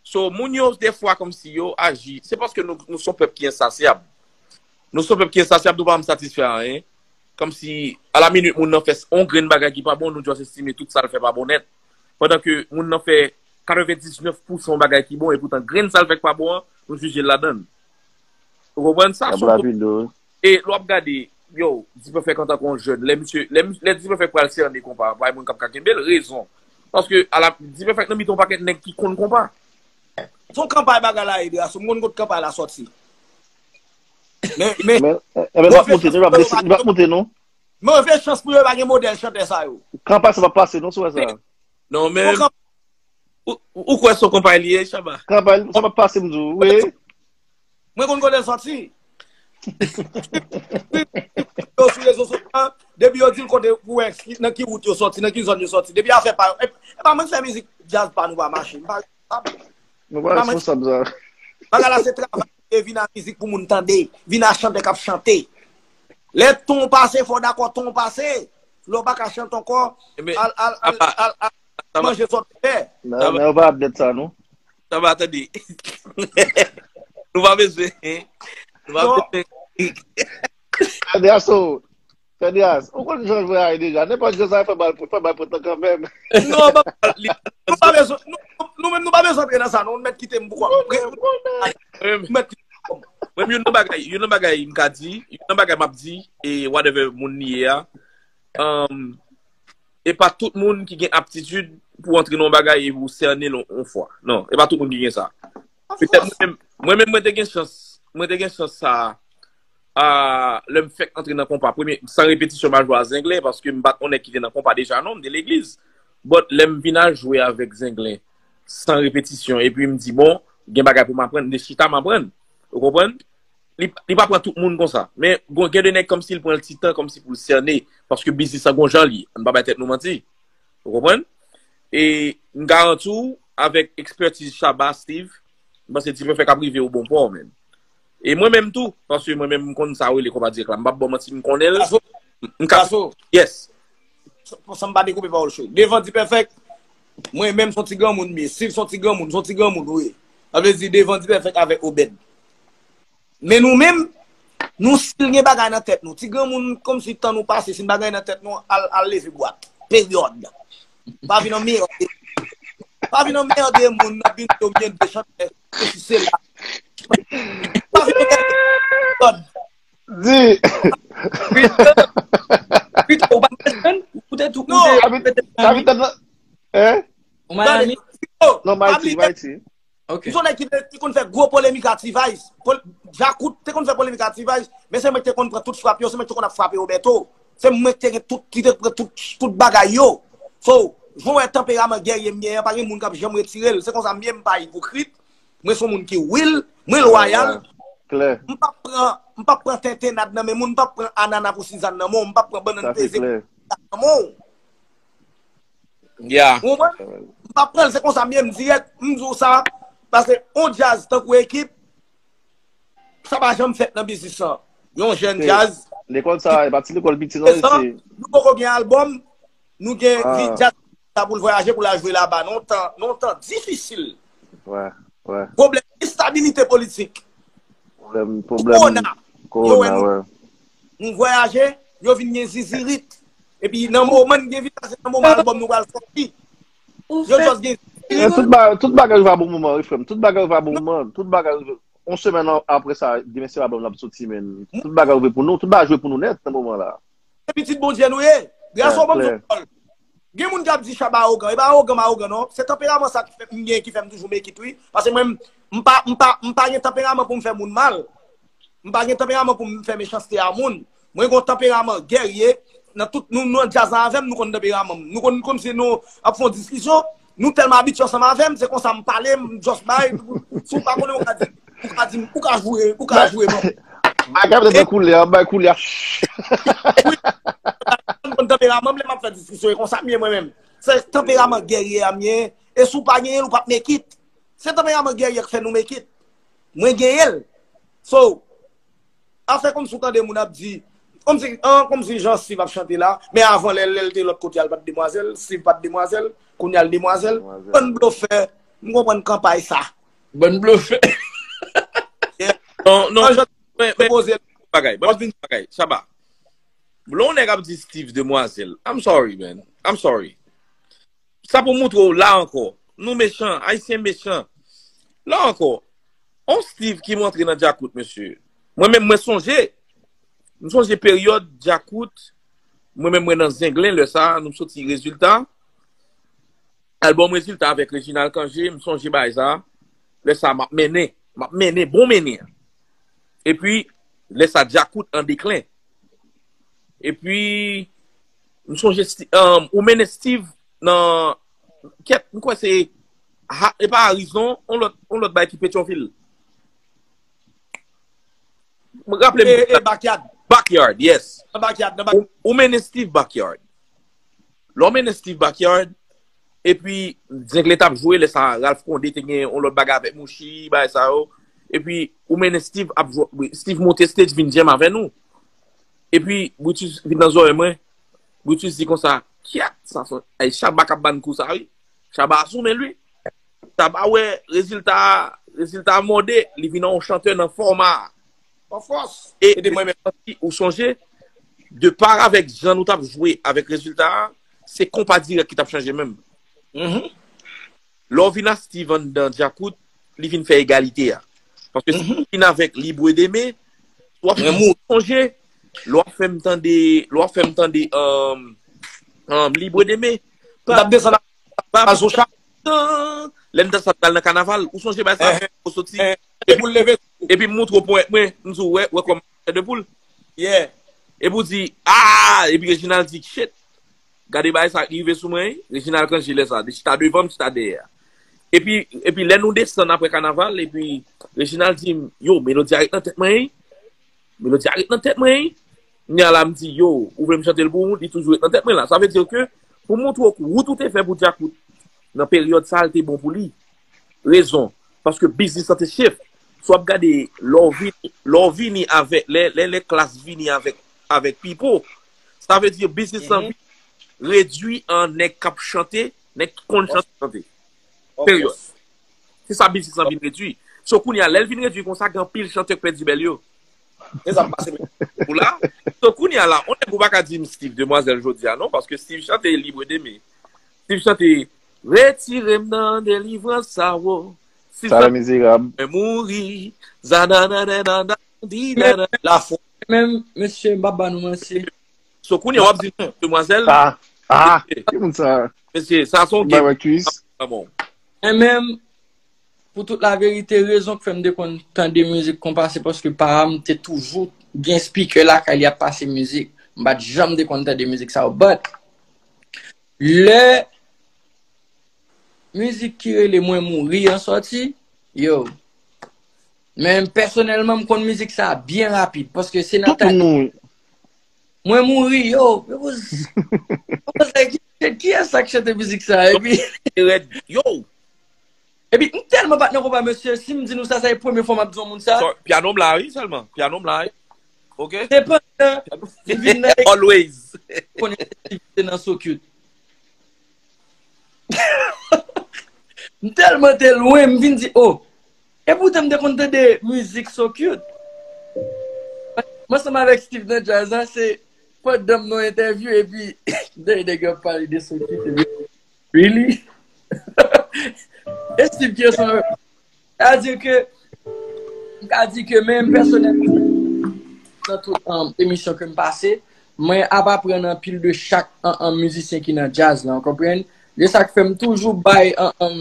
So, moun yo, defwa, kòmsi yo aji. Se paske nou, nou se yon pèp ki ensasyab. Nou se yon pèp ki ensasyab, nou pa janm satisfè a anyen. Kòmsi, a la minit, moun nan fè s-, on grenn bagay ki pa bon, nou just estime tout sa l fè pa bon nèt. Pandan ke moun nan fè katrevendiznèf pousan bagay ki bon, e poutan grenn sa l fè k pa bon an, nou jije l ladan l. Ou konprann sa? E lè w ap gade, Yo, Diperfect antanke yon jèn, lè misye, lè, lè Diperfect pral sène konpa, pa gen moun k ap ka kenbe l, rezon. Paske, ala, Diperfect nan mitan yon pakèt nèg ki konn konpa. Se yon kanpay bagay la ye, Drasso. M konn kot kanpay la sòti. Men, men, Men, e, e, men, l ap moute, non, l ap desi-, l ap moute, non. Move chans pou yo pa gen modèl chantè sa yo. Kanpay sa p ap pase, non, si w wè sa. Non, men, ou, ou, ou kwè se yon kanpay li ye, Shabba? Kanpay, sa p ap pase, m di w, wi. Mwen konn kote l sòti. Yo sou rezo sosyo, depi yo di l kote pou wè nan ki wout yo sòti, nan ki zòn yo sòti. Depi afè pa yo. E, e pa mwen k fè mizik djaz pa nou pa mache. M pa responsab. Nou pa responsab sa. Bagay la se travay e vin a mizik pou moun tande. Vin a chantè k ap chante. Lè ton pase, fò w dakò ton pase. Lè w pa ka chante ankò, al, al, al, al, al manje sòt fè. Nan, nan, yo pa ap dèt sa, non. Sa va, tande. Nou pa bezwen. Nou pa bezwen. Fèdias, oh. Fèdias, ou konn jan jwe a ye deja. Nenpòt jan sa fè bal, fè bal pran tan kanmenm. Non, pa li. Nou pa bezwen, nou, nou menm nou pa bezwen antre nan sa, non. Nou mèt kite m pou kò m. Nou mèt kite m pou kò m. Mwen, youn nan bagay, youn nan bagay m ka di, youn nan bagay m ap di, e whatever moun li ye a, um, e pa tout moun ki gen aptitid pou antre nan yon bagay e pou sène l yon, yon fwa. Non, e pa tout moun ki gen sa. Petèt mwen menm, mwen menm, mwen te gen chans, mwen te gen chans sa a, lè m fèk antre nan konpa. Premye, san repetisyon, m al jwe a Zenglen, paske m pa t yon nèg ki te nan konpa deja, non, m te legliz. But lè m vin al jwe avèk Zenglen, san repetisyon, epi m di, bon, gen bagay pou m aprann, m te chita, m aprann. Ou konprann? Li, li pa pran tout moun konsa. Men, gon, gen de nèg kòmsi l pran l ti tan, kòmsi pou l sène, paske biznis lan gon jan li ye. Ann pa bay tèt nou manti. Ou konprann? E m garanti w, avèk ekspètiz Shabba, Steve, m panse Diperfect ap rive o bon pò, menm. E mwen menm tou, paske mwen menm m konn sa yo rele konpa dirèk la. M p ap ba w manti, m konnen l. M ka. Yes. San m pa dekoupe pawòl cho. Devan Diperfect, mwen menm se yon ti granmoun m ye. Steve se yon ti granmoun, se yon ti granmoun, wi. Sa vle di, devan Diperfect avèk Obed. Men nou menm, nou si l gen bagay nan tèt nou. Ti granmoun, kòmsi tan nou pase, si n bagay nan tèt nou, al, al leve bwat. Peryòd. Pa vin anmède. Pa vin anmède moun nan vin yo byen de chantè. Sesi sela. Pa vin anmède. Di. Pito, ou pa bezwen, ou te tou, ou te, ou te, Kapitan nan. Hein? Ou Miami? Non, Miami, Miami. Ok. M se yon nèg ki, ki konn fè gwo polemik ak T-Vice. Pol-, Djakout te konn fè polemik ak T-Vice, men se mwen ki te konn pran tout frap yo, se mwen ki te konn ap frape Roberto. Se mwen ki te gen tout, ki te pran tout, tout bagay yo. So, jan w wè tanperaman gèrye m gen an, pa gen moun k ap janm retire l. Se konsa m ye, m pa ipokrit. Mwen se yon moun ki real, mwen lwayal. Klè. M p ap pran, m p ap pran tentennad nan men moun, m p ap pran anana pou sizann nan men w, m p ap pran bannann peze nan men w. Yeah. Ou konprann? M pa pran l, se konsa m ye, m dirèk, m di w sa, paske on djaz tankou ekip, sa pa janm fèt nan biznis lan. Yon jèn djaz. Lekòl sa, e pa ti lekòl piti non, mesye. Nou poko gen albòm, nou gen vi djaz sa pou l vwayaje, pou l al jwe laba, nan yon tan, nan yon tan difisil. Wè, wè. Pwoblèm estabilite politik. Pwoblèm, pwoblèm kowona, wè. Nou vwayaje, yo vin gen zizirit. Epi nan moman n gen vin pase nan moman albòm nou pral sòti. Yo just gen zizirit. Tout bagay, tout bagay rive a bon moman, wi, frè m. Tout bagay rive a bon moman. Tout bagay rive. Yon semèn apre sa, demen se albòm la ap soti, men. Tout bagay rive pou nou. Tout bagay jwe pou nou nèt nan moman la. Se pitit Bondye nou ye. Gras a Bondye. Gen moun k ap di Shabba awogan. E pa awogan m awogan non. Se tanperaman sa ki fè m gen ki fè m toujou make it wi. Paske mwen m pa m pa m pa gen tanperaman pou m fè moun mal. M pa gen tanperaman pou m fè mechanste a moun. Mwen gen yon tanperaman gèrye. Nan tout nou nan djaz la avè m, nou konn tanperaman m. Nou konn kòmsi nou ap fè yon diskisyon. Nou tèlman abitye ansanm avè m, se konsa m pale, m just bay. Si w pa konnen, ou ka di, ou ka di, ou ka joure, ou ka joure, non. Bagay ap devan koulè, ap bay koulè. M konn tanperaman m lè m ap fè diskisyon, e konsa m ye mwen menm. Se tanperaman gèrye a m ye, e si w pa genyen l, ou p ap make it. Se tanperaman gèrye k fè nou make it. Mwen genyen l. So, afè kòmsi w tande moun ap di, kòmsi, an, kòmsi jan Steve ap chante la, men avan lè, lè l te lòt kote a, l pa t demwazèl, Steve pa t demwazèl, kounye a l demwazèl. Bann blofè, m konprann kanpay sa. Bann blofè. Non, non. Bagay, bagay, Shabba. Lè yon nèg ap di Steve demwazèl, I'm sorry, man. I'm sorry. Sa pou moutre w la ankò. Nou mechan, Ayisyen mechan. La ankò, on Steve ki montre nan djakout, mesye. Mwen menm, mwen sonje. M sonje peryòd Djakout, mwen menm mwen nan Zenglen lè sa, nou soti Rezilta. Albòm Rezilta avèk Reginald Cangé, m sonje bagay sa. Lè sa, m ap mennen, m ap mennen, bon mennen. Epi, lè sa, Djakout an deklen. Epi, m sonje Sti- um, ou mennen Steve nan, kèt, m kwè se, ha- e pa Arizon, on lòt, on lòt bay ki Petyonvil. M raple m. E, e, Backyard. Backyard, yes. Nan Backyard, nan Backyard. Ou, ou mennen Steve Backyard. Lè w mennen Steve Backyard, epi Zenglen t ap jwe, lè sa Ralph Condé te gen yon lòt bagay avèk Mouchi, bagay sa yo. Epi ou mennen Steve ap jwe, Steve monte stage vin jam avè nou. Epi Brutus vin nan zòrèy mwen. Brutus di konsa, kyat, sa son, ay, Shabba k ap ban kou sa, wi. Shabba a sou men li. Shabba wè rezilta, rezilta mòde, li vin yon chantè nan fòma. Of course. E e te mwen menm. Ou sonje, de par avèk jan nou t ap jwe avèk rezilta a, se konpa dirèk ki t ap chanje menm. Mhm. Lè w vin a Steve anndan Djakout, li vin fè egalite a. Paske si mhm. Vin avèk Libre d'aimer, w ap mwen mou sonje, lè w ap fè m tande, lè w ap fè m tande um, um, Libre d'aimer. M t ap desann a Mazocha. Lè n te sot al nan kanaval, ou sonje bay sa? Ou soti. Epi pou l leve. Epi m montre w ponyèt mwen, m di w, wè, wè kòman fè de poul. Yeah. Epi w di, ah! Epi Reginald di, shit. Gade bagay sa ki rive sou mwen, wi. Reginald Cangé lè sa, li chita devan m, chita dèyè. Epi, epi lè nou desann apre kanaval, epi Reginald di m, yo, melodi a ret nan tèt mwen, wi. Melodi a ret nan tèt mwen, wi. Kounye a la, m di, yo, ou vle m chante l pou ou? Li toujou ret nan tèt mwen la. Sa vle di ke, pou montre w wout ou te fè pou Djakout, nan peryòd sa a, l te bon pou li. Rezon. Paske biznis lan te chef. Si w ap gade, lè w vini, lè w vini avèk, lè, lè, lè klas vini avèk, avèk Pipo, sa vle di biznis lan vin redwi an nèg k ap chante, nèg ki konn chante, chante. Peryòd. Se sa biznis lan vin redwi. So kounye a, lè l vin redwi konsa, gen anpil chantè k pèdi bèl yo. Se sa k pase menm. Ou la? So kounye a la, on nèg ou pa ka di m Steve Demwazèl jodi a non, paske Steve chante Libre d'aimer. Steve chante, retire m nan delivrans sa wo. Steve chante, mizerab. Mwen mouri. Zananananandidana. Lafwa. Menm, mesye, m pa ba nou manti. So kounye a w ap di m Demwazèl. Ah, ah, ki moun sa? Mesye, sa se yon game. Bay wè kuis. Mwen menm, pou tout laverite, rezon k fè m te konn tande mizik konpa, se paske paran m te toujou gen speaker lakay li ap pase mizik. M pa t janm te konn tande mizik sa yo. But, lè mizik ki rele Mwen Mouri an sòti, yo. Men pèsonèlman, m konn mizik sa byen rapid, paske se nan tout moun. Mwen mouri, yo. Yo poze, yo poze ki, kiyès sa k chante mizik sa? Epi, yo. Epi, m tèlman pa t nan konpa, mesye. Si m di nou sa, sa e premye fwa m ap di yon moun sa. So, pyano m la, wi, sèlman. Pyano m la, wi. Ok? Sepandan, m vin nan always. Konnen se nan So Cute. M tèlman te lwen, m vin di, oh. Epoutan, m te konn tande mizik So Cute. M ansanm avèk Steve nan djaz la, se pandan m nan entèvyou, epi, de nèg yo ap pale de So Cute, epi, really? E Steve ki ansanm avèk mwen. Sa di ke, m ka di ke menm pèsonèlman, nan tout um, emisyon ke m pase, mwen ap aprann anpil de chak um, um, mizisyen ki nan djaz la, w konprann? Se sa k fè m toujou bay, um, um,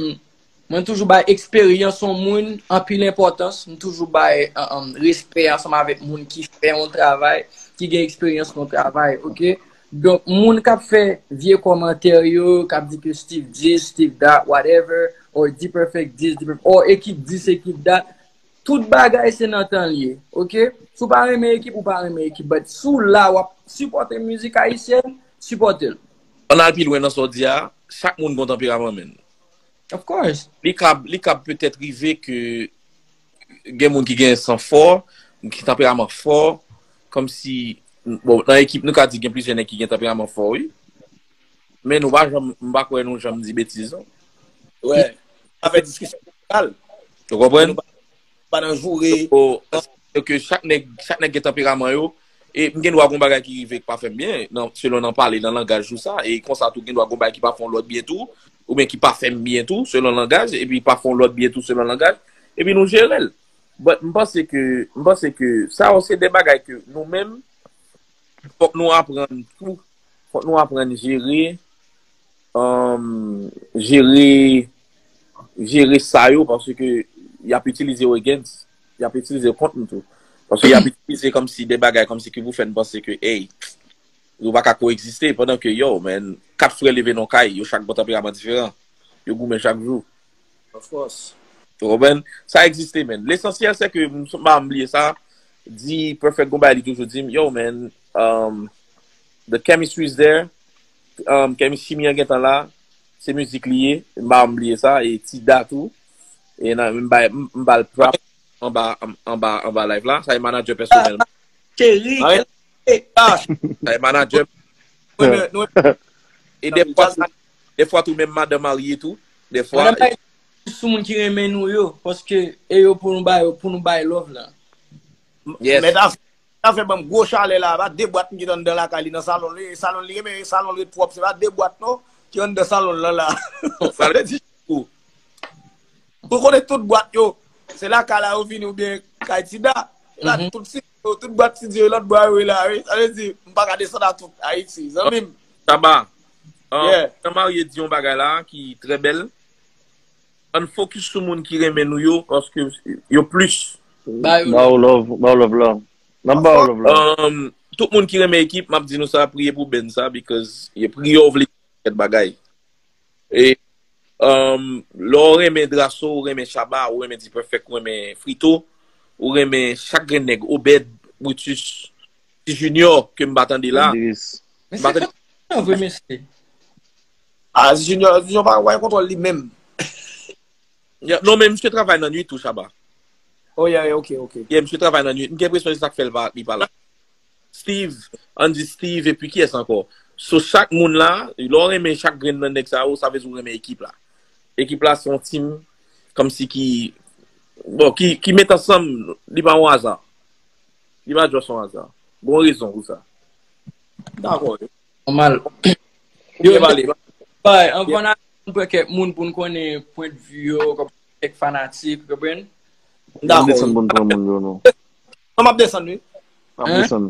mwen toujou bay eksperyans yon moun anpil enpòtans, m toujou bay um, um, respè ansanm avèk moun ki fè yon travay, ki gen eksperyans nan travay, ok? Donk, moun k ap fè vye kòmantè yo, k ap di ke Steve this, Steve that, whatever, or D-Perfect this, D-Perfect, or ekip this, ekip that, tout bagay se nan tan l ye, ok? Si w pa renmen ekip, ou pa renmen ekip, but si w la, w ap sipòte mizik ayisyèn, sipòte l. Ann al pi lwen nan sa w di a, chak moun gon tanperaman, menn. Of course. Li kab, li kab petèt rive ke gen moun ki gen san fò, ki tanperaman fò, kòmsi, bon, nan ekip nou ka di gen plizyè nèg ki gen tanperaman fò, wi. Men nou pa janm, m pa kwè nou janm di betiz, non. Wè. Sa fè diskisyon lokal. Ou konprann? Nou pa, pa nan joure. So, ke chak nèg, chak nèg gen tanperaman yo. E m gen dwa gon bagay ki rive ki pa fè m byen, nan, selon nan pale, nan langaj ou sa. E konsa tou gen dwa gon bagay ki pa fè yon lòt byen tou, oubyen ki pa fè m byen tou, selon langaj, epi pa fè yon lòt byen tou, selon langaj. Epi nou jere l. But m panse ke, m panse ke sa yo se de bagay ke nou menm, Fòk nou aprann tou. Fòk nou aprann jere, um, jere, jere sa yo, paske y ap itilize yo against, y ap itilize yo kont nou tou. Paske y ap itilize kòmsi de bagay, kòmsi ki pou fè n panse ke, hey, yo pa ka ko egziste, pandan ke, yo, man, kat frè leve nan kay, yo chak bon tanperaman diferan. Yo goumen chak jou. Of course. Ou konprann? Sa egziste, man. Lesansyèl, se ke m pa bliye sa. D-Perfect gon bagay li toujou di m, yo, man, um, the chemistry is there. Um, chemistry an gentan la. Se mizik li ye. M pa bliye sa. E Tida tou. E nan, m bay, m, m ba l prop anba, anba, anba live la. Sa e manager pèsonèl. Cheri, ah, sa e manager. E defwa tou, menm madan marye tou. Defwa. Sou moun ki renmen nou yo, paske e yo pou nou bay, pou nou bay love la. Yes. Mèt afè, afè ban m gwo chalè la, pa de bwat m kite anndan lakay li nan salon li, salon li renmen, salon li ret pwòp, se pa de bwat non, ki anndan salon lan la. Sa vle di ou. Ou konnen tout bwat yo, se lakay la yo vini oubyen kay Tida. Se la tout si, tout bwat si di lòt bwa yo la, wi. Sa vle di, m pa ka desann a tout Ayiti, zanmi m. Saba, um, yeah, jan Marye di yon bagay la ki trè bèl. Ann focus sou moun ki renmen nou yo, paske yo plis. Ba yo love, ba yo love la. N ap ba yo love la. Um, tout moun ki renmen ekip, m ap di nou sa, priye pou Ben sa, because e priye w vle kèk bagay. E, um, lè w renmen Drasso, ou renmen Shabba, ou renmen D-Perfect, ou renmen Frito, ou renmen chak grenn nèg, Obed, Brutus, Ti Junior, ke m pa tande la. Idris. Men se fè vre, mesye. Ah, Ti Junior, Ti Junior pa wè kontwòl li menm. Ya, non, men misye travay nan nwit tou, Shabba. Oh, yeah, yeah, ok, ok. Yeah, misye travay nan nwit. M gen enpresyon se sa k fè l pa, li pa la. Steve, ann di Steve, epi kiyès ankò? So, chak moun la, lè w renmen chak grenn nan nèg sa yo, sa vle di w renmen ekip la. Ekip la se yon team, kòmsi ki, bon, ki, ki met ansanm, li pa yon aza. Li pa just yon aza. Gon rezon pou sa. Dakò. Nòmal. Yo, bay, anvan n ale, nou pran kèk moun pou n konnen pwendvi yo, kòm kèk fanatik, ou konprann? Dakò. Desann pou n pran moun yo, non. Non, m ap desann, wi. M ap desann.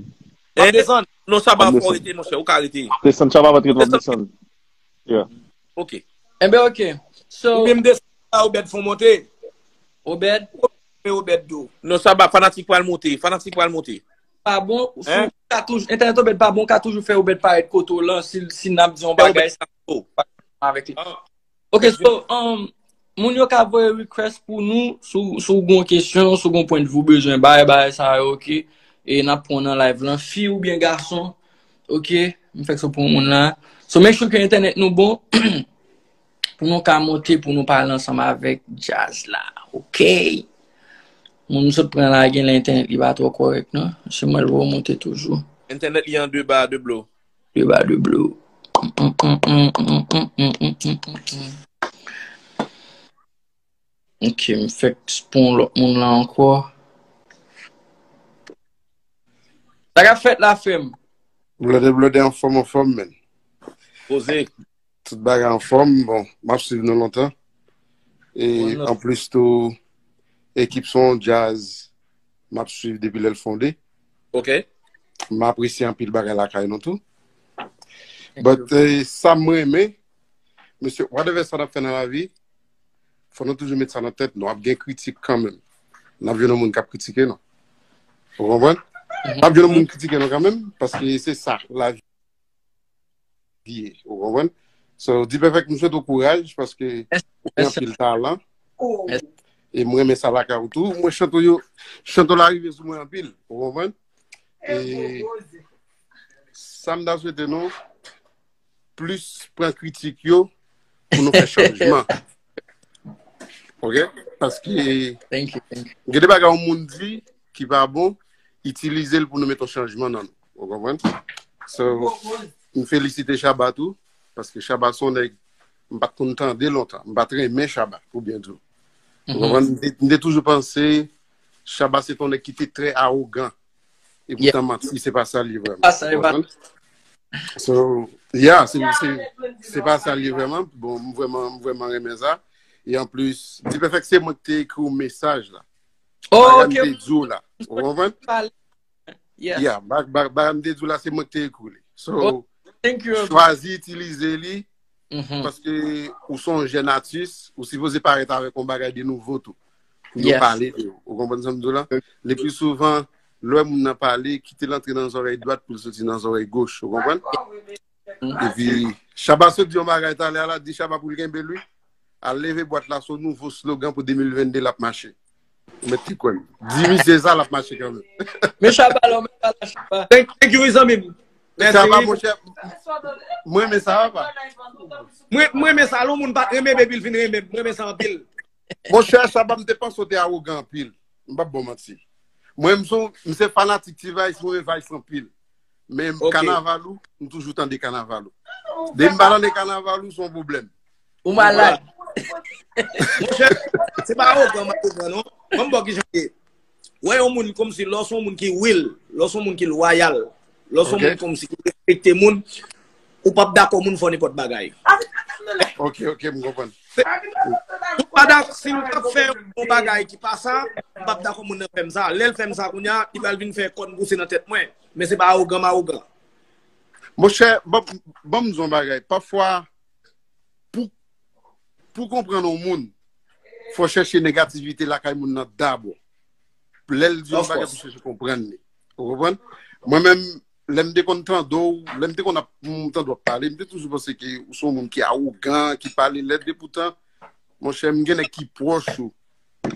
M ap desann. Non, sa pa fò rete, monchè, ou ka rete. Desann, sa pa rete, w ap desann. Yeah. Ok. Enben, ok. So, oubyen m desann la, Obed fè w monte. Obed? Obed do. Non, sa pa, fanatik pral monte, fanatik pral monte. Pa bon, si w ka toujou, entènèt Obed pa bon, w ka toujou fè Obed parèt kote w lan, si, si n ap di yon bagay, sa avèk li. Ok, so, um, moun yo ka voye request pou nou, si w, si w gon kesyon, si w gon pwendvi w bezwen bay, bagay sa yo, ok. E n ap pran w nan live lan, fi oubyen gason, ok. M fèk so pou moun la. So, make sure ke entènèt nou bon, pou nou ka monte, pou nou pale ansanm avèk djaz la, ok. Moun m sot pran la, genlè entènèt li pa twò kòrèk, non. Se mwen l remonte toujou. Entènèt li an de ba de blo. De ba de blo. Ok, m fèk pran lòt moun la ankò. Sa k ap fèt la, frè m? Blode, blode, anfòm, anfòm, men. Poze. Tout bagay anfòm, bon, m ap swiv nou lontan. E anplis tou, ekip Son Djaz, m ap swiv depi lè l fonde. Ok. M apresye anpil bagay lakay nou tou. But, eh, sa m renmen, mesye, whatever sa n ap fè nan lavi, fò nou toujou met sa nan tèt nou. Ap gen kritik kanmenm. N ap jwenn yon moun k ap kritike nou. Ou konprann? N ap jwenn yon moun kritike nou kanmenm, paske se sa, lavi ye. Ou konprann? So, D-Perfect, m swete w kouraj, paske ou gen anpil talan. E m renmen sa lakay ou tou. Mwen chante w yo, chante w la rive sou mwen anpil. Ou konprann? E sa m ta swete nou, plis pran kritik yo pou nou fè chanjman. Ok? Paske gen de bagay yon moun di ki pa bon, itilize l pou nou mete yon chanjman nan nou. Ou konprann? So, m felisite Shabba tou, paske Shabba se yon nèg m pa t konn tande lontan. M pa t renmen Shabba, pou byen di w. Ou konprann? M te, m te toujou panse Shabba se te yon nèg ki te trè awogan. E poutan manti, se pa sa l ye vrèman. Ou konprann? So, yeah, se, se, se pa sa l ye vrèman. Bon, m vrèman, m vrèman renmen sa. E anplis, D-Perfect, se mwen ki te ekri w mesaj la. Oh, ok. Bagay m te di w la. Ou konprann? Yes. Yeah, ba- ba- ba- m te di w la, se mwen ki te ekri li. So, Oh, thank you. Chwazi itilize li, Mhm. paske ou se yon jèn atis, ou sipoze parèt avèk yon bagay de nouvo tou. Pou yo Yes. Pale de ou. Ou konprann sa m di w la? Le pli souvan, lè moun nan pale, kite l antre nan zòrèy dwat pou l soti nan zòrèy goch. Ou konprann? Epi, Shabba sot di yon bagay talè a la, di Shabba pou l kenbe l wi. Al leve bwat la, se yon nouvo slogan pou de mil vennde l ap mache. Ou mèt te kwè m. Di misye sa, l ap mache kanmenm. Men Shabba la, men Shabba, Shabba. Thank, thank you, zanmi m. Mèsi, Shabba, wi. Monchè, mwen renmen sa, papa. Mwen, mwen renmen sa, lè yon moun pa t renmen m epi l vin renmen m. Mwen renmen sa anpil. Monchè, Shabba, m te panse w te awogan anpil. M p ap ba w manti. Mwen, m se, m se fanatik T-Vice, mwen renmen Vice anpil. Men Ok. Kanaval ou, m toujou tande kanaval ou. Depi m pa tande kanaval ou, se yon pwoblèm. Ou malad. Monchè, se pa awogan, m awogan, non. Ban m ba w kijan l ye. Wè yon moun kòmsi, lè w se yon moun ki real, lè w se yon moun ki loyal, lè w se yon Ok. Moun kòmsi ki respekte moun, ou p ap dakò moun fè w nenpòt bagay. Ok, ok, m konprann. Ou pa dakò, si l t ap fè yon bagay ki pa sa, m p ap dakò moun nan fè m sa. Lè l fè m sa kounye a, li pral vin fè kòn pouse nan tèt mwen. Men se pa awogan, m awogan. Monchè, ban ban m di yon bagay. Pafwa, pou, pou konprann yon moun, fò chèche negativite lakay moun nan dabò. Lè l di yon Of bagay, course. Pou chèche konprann li. Ou konprann? Mwen menm, lè m te konn tande w, lè m te konn ap m tande w ap pale, m te toujou panse ke ou se yon moun ki awogan, ki pale lèd, epoutan, monchè, m gen nèg ki pwòch ou,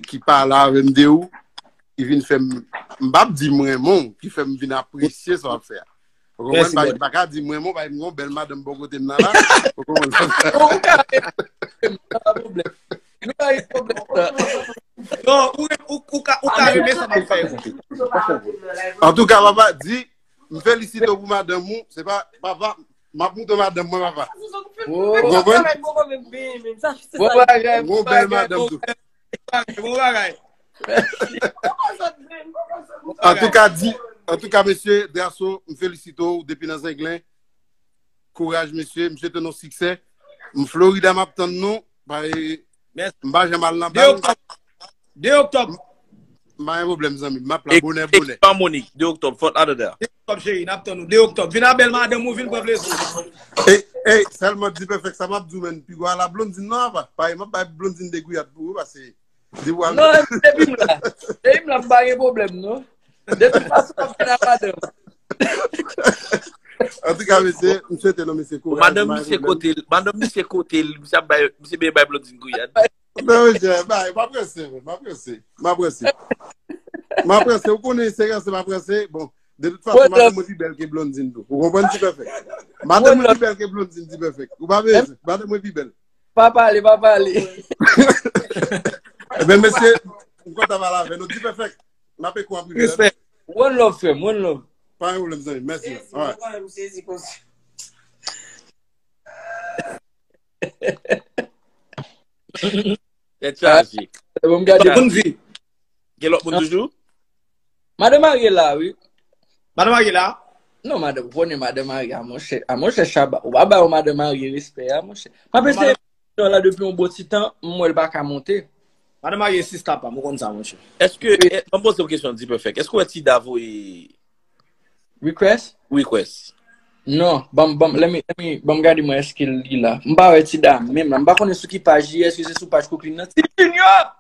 ki pale avè m de ou, ki vin fè m, m p ap di m renmen w, ki fè m vin apresye sa w ap fè a. Ou konprann? Mèsi, Pa, brother. Pa ka di m renmen w, pa m gen yon bèl madanm bò kote m nan la. Ou konprann? Ou ka renmen m, pa pwoblèm. Nou pa gen pwoblèm sa. Non, ou, ou, ou ka, ou ka renmen sa m ap fè. Antouka, papa, di, m felisite w pou madanm ou. Se pa, papa, m ap montre madanm mwen, papa. Oh. Ou konprann? Bon bagay, Yon bon bèl bagay, madanm bon tou. Bon bagay, bon bagay. Antouka, di, antouka, mesye, Drasso, m felisite w depi nan Zenglen. Kouraj, mesye, m swete nou siksè. M Florida, m ap tann nou. Ba, e, Mèsi. M pa janm al nan De bal. oktòb. De oktòb. M pa gen pwoblèm, zanmi. M ap la bonè, bonè. Ekip Amoni, de oktòb, Fort Lauderdale. De oktòb, cheri, n ap tann ou. De oktòb. Vin a bèl madanm ou, vin pran plezi. Ey, ey, sèlman Dipèfèk, sa m ap di w, menn, pi gwa la Blondine, non, apa. Pa, m ap bay Blondine de gouyad pou ou, pase. Di w al. Non, depi m la. Depi m la, m pa gen pwoblèm, non. De tout fason, m ap vin a madanm. Antouka, mesye, m swete nou, mesye, kouraj. Madanm misye kote l, madanm misye kote l, misye ap bay, misye byen bay Blondine gouyad. Non, mesye, bay, m ap prese, men, m ap prese. M ap prese. M ap prese, ou konnen, se ranse, m ap prese. Bon, de tout fason, madanm mwen pi bèl ke Blondine tou. Ou konprann, Dipèfèk? Madanm mwen pi bèl ke Blondine, Dipèfèk. Ou pa bezwen, madanm mwen pi bèl. Pa pale, pa pale. Men, mesye, m kontan pale avè nou. Dipèfèk, m ap ekri w an prive. Respè. One love, frè m, one love. Pa gen pwoblèm, zanmi. Mèsi. Alright. Tèt chaje. Bon, m gade. Moun vi. Gen lòt moun toujou? Madan Marie la, wi. Madan Marie la? Non, madan, ou konnen Madan Marie, a monchè, a monchè Shabba. Ou pa ba yo Madan Marie respè, a monchè. M ap eseye la depi yon bon ti tan, m wè l pa ka monte. Madan Marie, sista pa m, ou konn sa, monchè. Èske, e, ban m poze yon kesyon, Dipèfèk. Èske w wè Tida voye Request? Request? Non, ban m, ban m, let me, let me, ban m gade mwen èske li la. M pa wè Tida menm la. M pa konnen sou ki paj li, èske se sou paj Cooklyn nan. Ti Junior!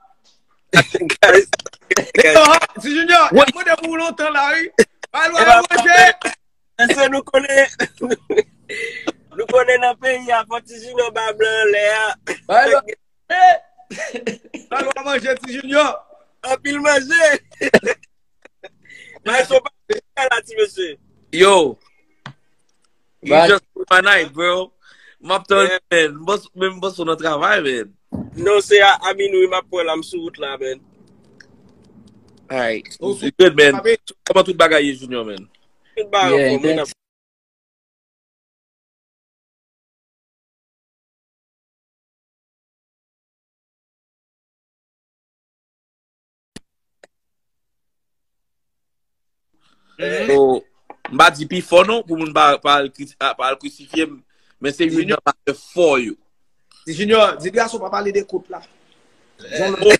Ti Junior, mwen mande pou ou lontan la, wi. Alò, alò, monchè. Èske nou konnen, nou konnen nan peyi a, fò Ti Junior ba blan anlè a. Ba lwa. Alò, manje Ti Junior. Anpil manje. Bay son pa la, ti mesye. Yo. You Ba- just ruined my night, bro. M ap tann, man. M boss, men m boss nan travay, man. Non, se a, a minwi m ap pran la, m sou wout la, man. Alright. Good, man. Kòman tout bagay ye, Junior, man? Tout bagay Yeah, anfòm, man. thanks. So, m pa di pi fò non, pou moun pa, pa al kriti-, a, pa al krisifye m, men se youn nan batè fò yo. Ti Junior, di gason pa pale de kout la. Oh, oh,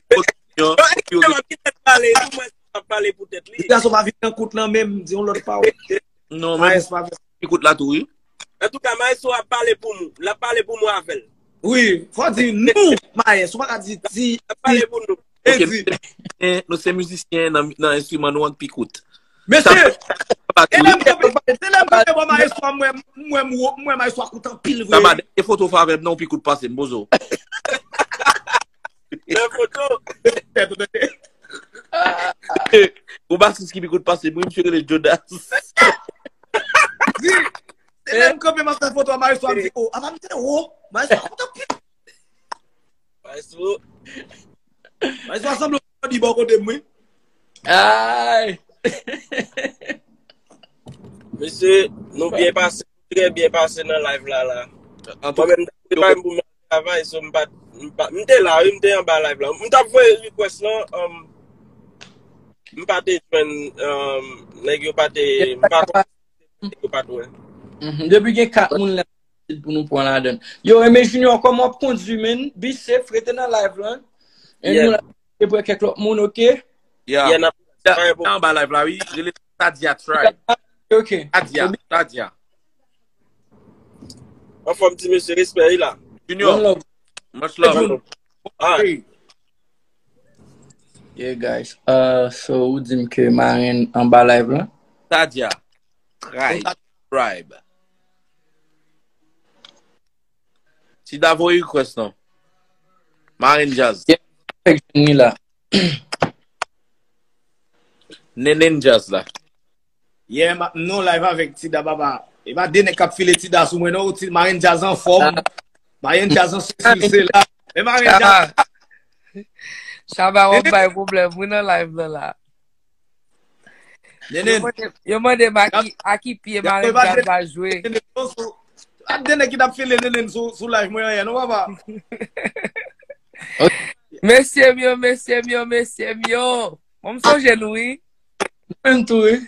Junior, Yo, e ki tèlman ki tèt pale, di mwen. ap pale pou tèt li. Ti gason pa vin nan kout lan menm, di yon lòt pawòl. Non, men Maes pa vin. Ekout la tou, wi. Antouka, Maestro ap pale pou nou. L ap pale pou nou avè l. Wi, fò di nou, Maes, ou pa ka di ti. L ap pale pou nou. Ok, nou se mizisyen, nou se mizisyen nan, nan enstriman nou an ki pi kout. Mesye, se lè m kanpe, se lè m kanpe bò Maestro, mwen, mwen, mwen, mwen Maestro a kout anpil vre. Saba, dènye foto w fè avè m nan, ou pi kout pase m, bozo. Nan foto. Ou basis ki pi kout pase m, wi, misye rele Jodas. Di, se lè m kanpe, m ap fè foto a Maestro, a m di, oh, apa m te wo, Maestro a kout anpil. Maestro. Maestro a sanble yon bandi bò kote m, wi. Ay! Mesye, nou byen pase, trè byen pase nan live la la. Mwen menm, se pa m pou mwen travay, so m pa, m pa, m te la, wi, m te anba live la. M t ap voye request lan, um, m pa te jwenn, um, nèg yo pa te, m pa konn nèg yo pa t wè. Mhm. Depi gen kat moun la, pou nou pran ladan. Yo, Aimé Junior, kòman w ap kondui, man? Be safe, rete nan live lan. E nou la, e pou kèk lòt moun, ok? Yeah. Yeah, n ap, yeah, anba live la, wi. Rele Tadia Tribe. Ok. Tadia, Tadia. Anfòm ti mesye, respè, wi la. Junior. One love. Much love. Alright. Yeah, guys. Uh, so, ou di m ke Marenn anba live lan? Tadia. Tribe. Tribe. Ti da voye request non. Marenn Jazz. Yeah, avèk Johnny la. Nenen Jazz la. Yeah, ma, nou live avèk Tida papa. E pa de nèg k ap file Tida sou mwen non, ti Marenn Jazz anfòm. Marenn Jazz an sesi se la. E Marenn Jazz. Chaba w ap bay pwoblèm wi nan live lan la. Nenen. Yo mande m a ki, a ki pye Marenn Jazz va jwe. A de nèg ki t ap file Nenen sou, sou live mwen an yè non papa. Mesye m yo, mesye m yo, mesye m yo. Bon, m sonje nou wi. Mwen tou wi.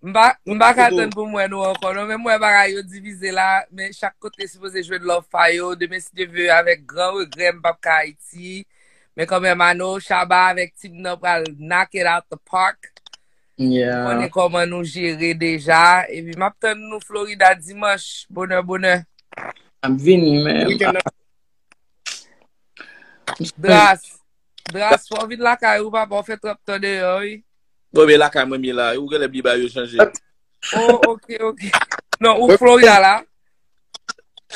M pa, m pa ka tann pou m wè nou ankò non, men m wè bagay yo divize la, men chak kote sipoze jwenn love pa yo, demen si Dye vle avèk gran regrè m p ap ka Ayiti. Men kanmenm I know Shabba avèk team nan pral knock it out the park. Yeah. Ou konnen kòman nou jere deja. Epi m ap tann nou Florida dimanch. Bonè, bonè. M ap vini, men. Dras. Dras, fò w vin lakay ou, papa, w fè twòp tan deyò, wi. Bon, men lakay mwen m ye la, ou genlè bliye bagay yo chanje. Oh, ok, ok. Non, ou Florida la?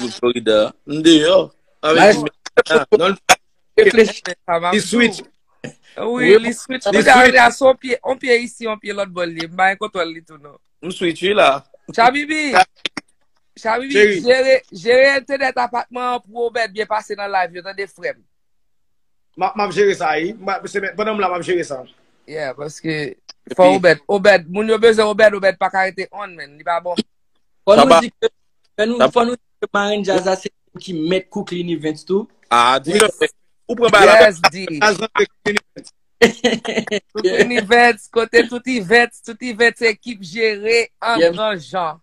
Ou Florida. M deyò. Avèk non, li switch. Wi, li switch. Li switch. Li switch. On pye isi, on pye lòt bò li. M pa gen kontwòl li tou non. M switch wi la. Chabibi. Chabibi, jere, jere entènèt apatman an pou Obed byen pase nan live yo, tande frè m. M ap, m ap jere sa wi. M ap, se men, pandan m la, m ap jere sa. Yeah, paske fò Obed, Obed, moun yo bezwen Obed, Obed pa ka rete on, man. Li pa bon. Fò nou di ke, fò nou, fò nou di ke Marenn Jazz la se moun ki mèt Crooklyn Events tou. Ah, di ou pran bagay la. Yes, di. Crooklyn Events, kote tout events, tout events ekip jere an gran jan.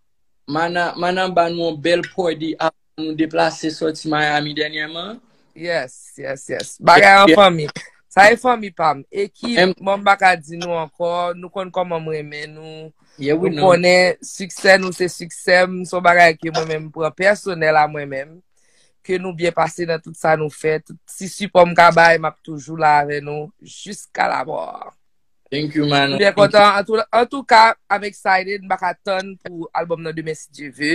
Mana, mana ba nou yon bèl party avan nou deplase sòti Miami dènyèman. Yes, yes, yes. Bagay an fanmi. Sa e fanmi pa m. Ekip, mwen m pa ka di nou ankò. Nou konn kòman m renmen nou. Nou konnen siksè nou se siksè m. Se yon bagay ke mwen menm m pran pèsonèl a mwen menm. Ke nou byen pase nan tout sa nou fè. Tout ti sipò m ka bay, m ap toujou la avè nou jiska lamò. Thank you, man. M byen kontan. Antouka, I'm excited. M pa ka tann pou albòm nan demen, si Dye ve.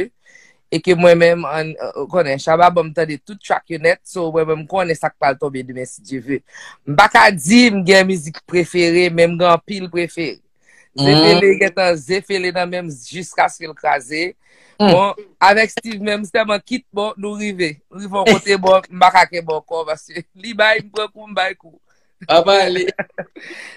E ke mwen menm, ou konnen, Shabba ban m tande tout track yo nèt. So, mwen menm, m konnen sa k pral tonbe demen, si Dye ve. M pa ka di m gen mizik prefere, men m gen anpil prefere. Zefele gentan zefele nan men m jiskaske l kraze. Bon, avèk Steve menm, se tèlman kit, bon, nou rive. Nou rive yon kote, bon, m pa ka kenbe ankò, paske li bay, m pran kou, m bay kou. Papa ale.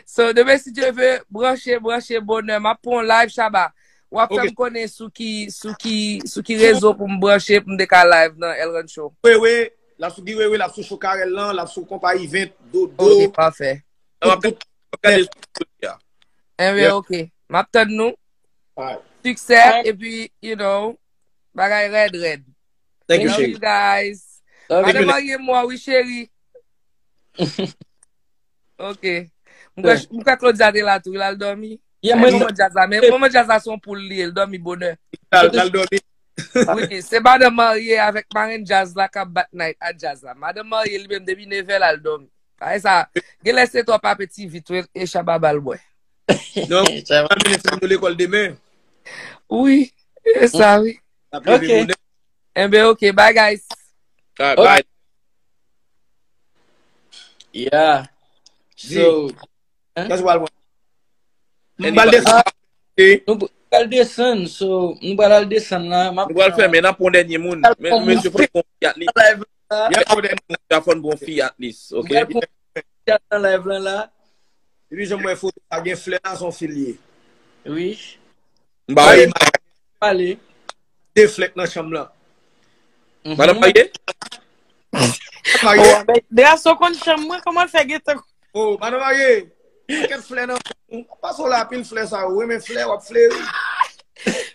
So, demen, si Dye ve, branche, branche, bonè. M ap pran yon live, Shabba. W ap fè m konnen sou ki, sou ki, sou ki rezo pou m branche, pou m te ka live nan El Rancho. Wewe, l ap sou Guy Wewe, l ap sou Chokarèl lan, l ap sou Konpa Event, Dodo. Ok, pafè. Enben, ok. M ap tann nou. Siksè, epi, you know, bagay rèd, rèd. Thank you, cheri. Love you guys. Ale marye mwen, wi, cheri. Ok. M kwè, m kwè Claudia te la tou, l al dòmi. Ay, manman djaz la, men manman djaz la se yon poul li ye, l dòmi bonè. L al, l al dòmi. Wi, se madanm marye avèk marenn djaz la k ap bat night a djaz la. Madanm marye li menm depi nevè l al dòmi. Bagay sa, genlè se twòp apeti vit, wi, e chaba ba l bwè. Non, m ap mennen timoun yo lekòl demen. Wi, e sa, wi. L ap leve bonè. Enben, ok, bye, guys. Alright, bye. Yeah. So, kès ou pral pran? M pral desann. Nou pral desann, so, nou pral al desann la. Nou pral fèmen, n ap pran dènye moun. Men, mesye, fò n pran fi at least. N ap pran dènye moun. Fò n pran fi at least, ok? Nan live lan la. Epi jan m wè foto a gen flè la, se yon fi l ye. Wi. M pa wè. Pale. De flè k nan chanm lan. Madanm marye? Marye? Oh, men, gason konn chanm mwen, kòman l fè gentan? Oh, madanm marye. Pakèt flè nan chanm ou. Pase w la pil flè sa, ou renmen flè, w ap fleri.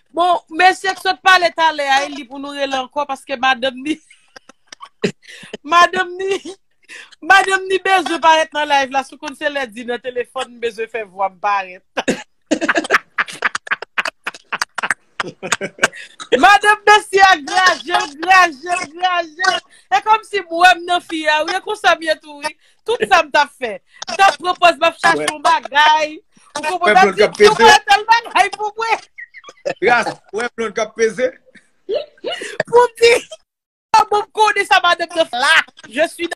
Bon, mesye k sot pale talè a, li pou nou rele ankò paske madanm ni madanm ni Madanm ni bezwen parèt nan live la, si w konn se lè di nan telefòn, m bezwen fè vwa m parèt. Madanm mesye a graje l, graje l, graje l. E kòmsi m wè m nan fi a, wi, e konsa m ye tou, wi. Tout sa m t ap fè. M t ap pran pòz, m ap chache yon bagay. Ou konprann? M ap di, yo, mwen tèl bagay pou mwen. Ras, wè blonde k ap peze. Pou m di, bon, m konnen sa madanm nan fè la. Je suis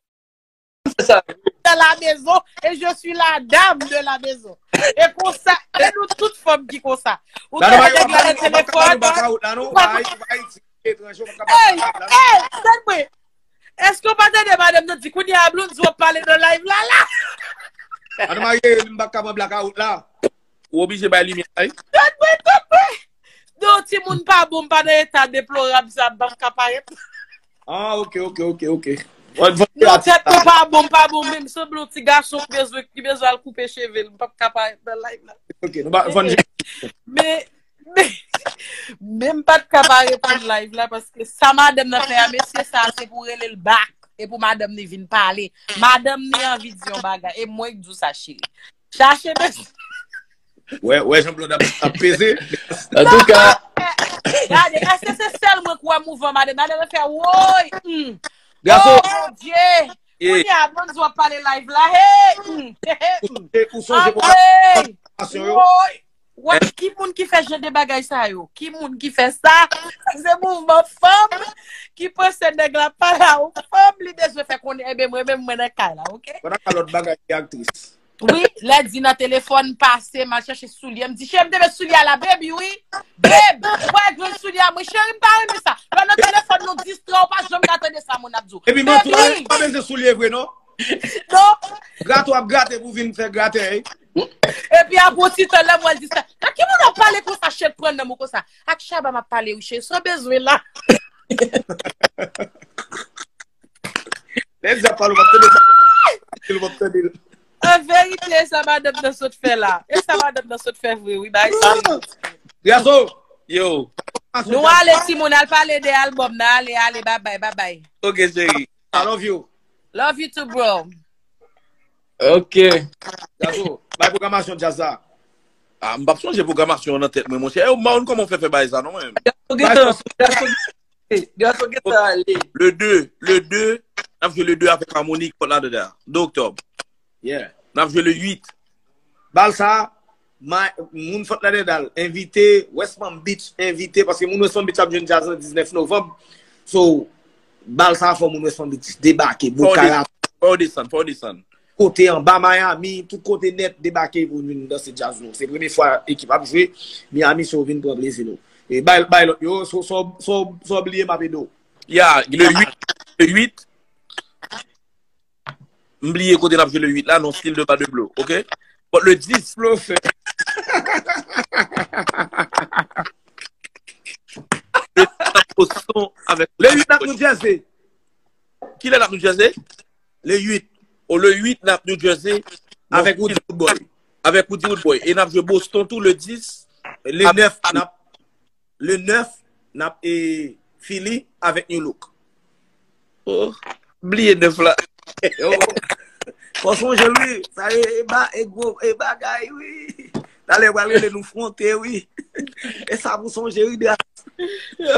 dans la maison et je suis la dame de la maison. E konsa, e nou tout fanm ki konsa. Ou gen nèg la nan telefòn, ou pa... Hey, hey, tande mwen. Èske w pa tande madanm nan di kounye a Blondy w ap pale nan live la la? Madanm marye, m pa ka pran blakawout la. Ou oblije bay limyè la, wi. Tande mwen, tande mwen. Non, timoun pa bon, m pa nan eta deplorab sa, m p ap ka parèt. Ah, ok, ok, ok, ok. Non, tèt mwen pa bon, m pa bon, menm sanble yon ti gason ki bezwen, ki bezwen al koupe cheve l, m p ap ka parèt nan live la. Ok, nou pa vann. Men, men, men m pa t ka parèt nan live la, paske sa madanm nan fè a, mesye sa, se pou rele l back, e pou madanm ni vin pale. Madanm ni anvi di yon bagay, e mwen k di w sa, cheri. Chache mesye. Wè, wè, Jean Blonde ap, ap peze. Antouka. Gade, èske se sèl mwen k wè mouvman madanm? Madanm fè woy. Hmm. Gason. Oh, mon Dieu. Kounye a, Blondy w ap pale live la. Hey. Hmm. Hey, hey, hmm. Ou sonje, ou sonje pwogram yo? Woy. Wè, ki moun ki fè jan de bagay sa yo? Ki moun ki fè sa? Se mouvman fanm ki panse nèg la pa la ou fanm, li bezwen fè konnen, enben mwen menm mwen nan kay la, ok? Pandan ka lòt bagay ki aktris. Wi, lè di nan telefòn, pase, m al chèche soulye. M di, cheri, m te met soulye a la, baby, wi. Babe, ou wè grenn soulye a mwen, cheri, m pa renmen sa. Lè nan telefòn, nou distrè, ou pa janm ka tande sa moun ap di w. Epi, manti, ou pa bezwen soulye vre, non? Non. Grate w ap grate pou vin fè gratè, wi. Epi, apre yon ti tan, lè m wè l distrè. Ak ki moun w ap pale konsa, chèt pran nan mwen konsa? Ak Shabba m ap pale, wi, cheri, sa w bezwen la? Lè di ap pale, w ap tande sa. Ou ap tande l. An verite, sa madanm nan sot fè la. E sa madanm nan sot fè vre, wi, bay. Gason. Yo. Nou ale, timoun, al pale de albòm nan. Ale, ale, babay, babay. Ok, cheri. I love you. Love you too, bro. Ok. Gason, bay pwogramasyon djaz la. Ah, m p ap sonje pwogramasyon an nan tèt mwen, monchè. Yo, Mawn, kòman w fè fè bagay sa, non, mwen menm? Gason gentan, gason gentan, gason gentan ale. Le de, le de, n ap jwe le de avèk Harmonik, Fort Lauderdale, de oktòb. Yeah. N ap jwe le uit. Bal sa, ma-, moun Fort Lauderdale envite, West Palm Beach envite, paske moun West Palm Beach ap jwenn djaz nan diznèf novanm. So, bal sa fò moun West Palm Beach debake, Boca Raton. Fò w desann, fò w desann. Kote anba Miami, tout kote nèt debake pou vin danse djaz nou. Se premye fwa ekip ap jwe Miami, so vin pran plezi nou. E bay, bay lòt yo, so, so, so, so bliye m ap ede w. Ya, le uit, le uit. M bliye kote n ap jwe le uit la, non, Still de Ba de Blo, ok? But le dis. Blofè. Le dis n ap Boston avèk... Le uit n ap New Jersey. Kilè n ap New Jersey? Le uit. O, le uit n ap New Jersey. Avèk Roody Roodboy. Avèk Roody Roodboy. E n ap jwe Boston tou le dis. Le nèf n ap Le nèf, n ap, e, Philly avèk New Look. Oh, bliye nèf la. Oh. Fò sonje l, wi. Sa e, e, ba, e gwo, e bagay, wi. Talè pral rele nou fwonte, wi. E sa pou sonje, wi, Dras.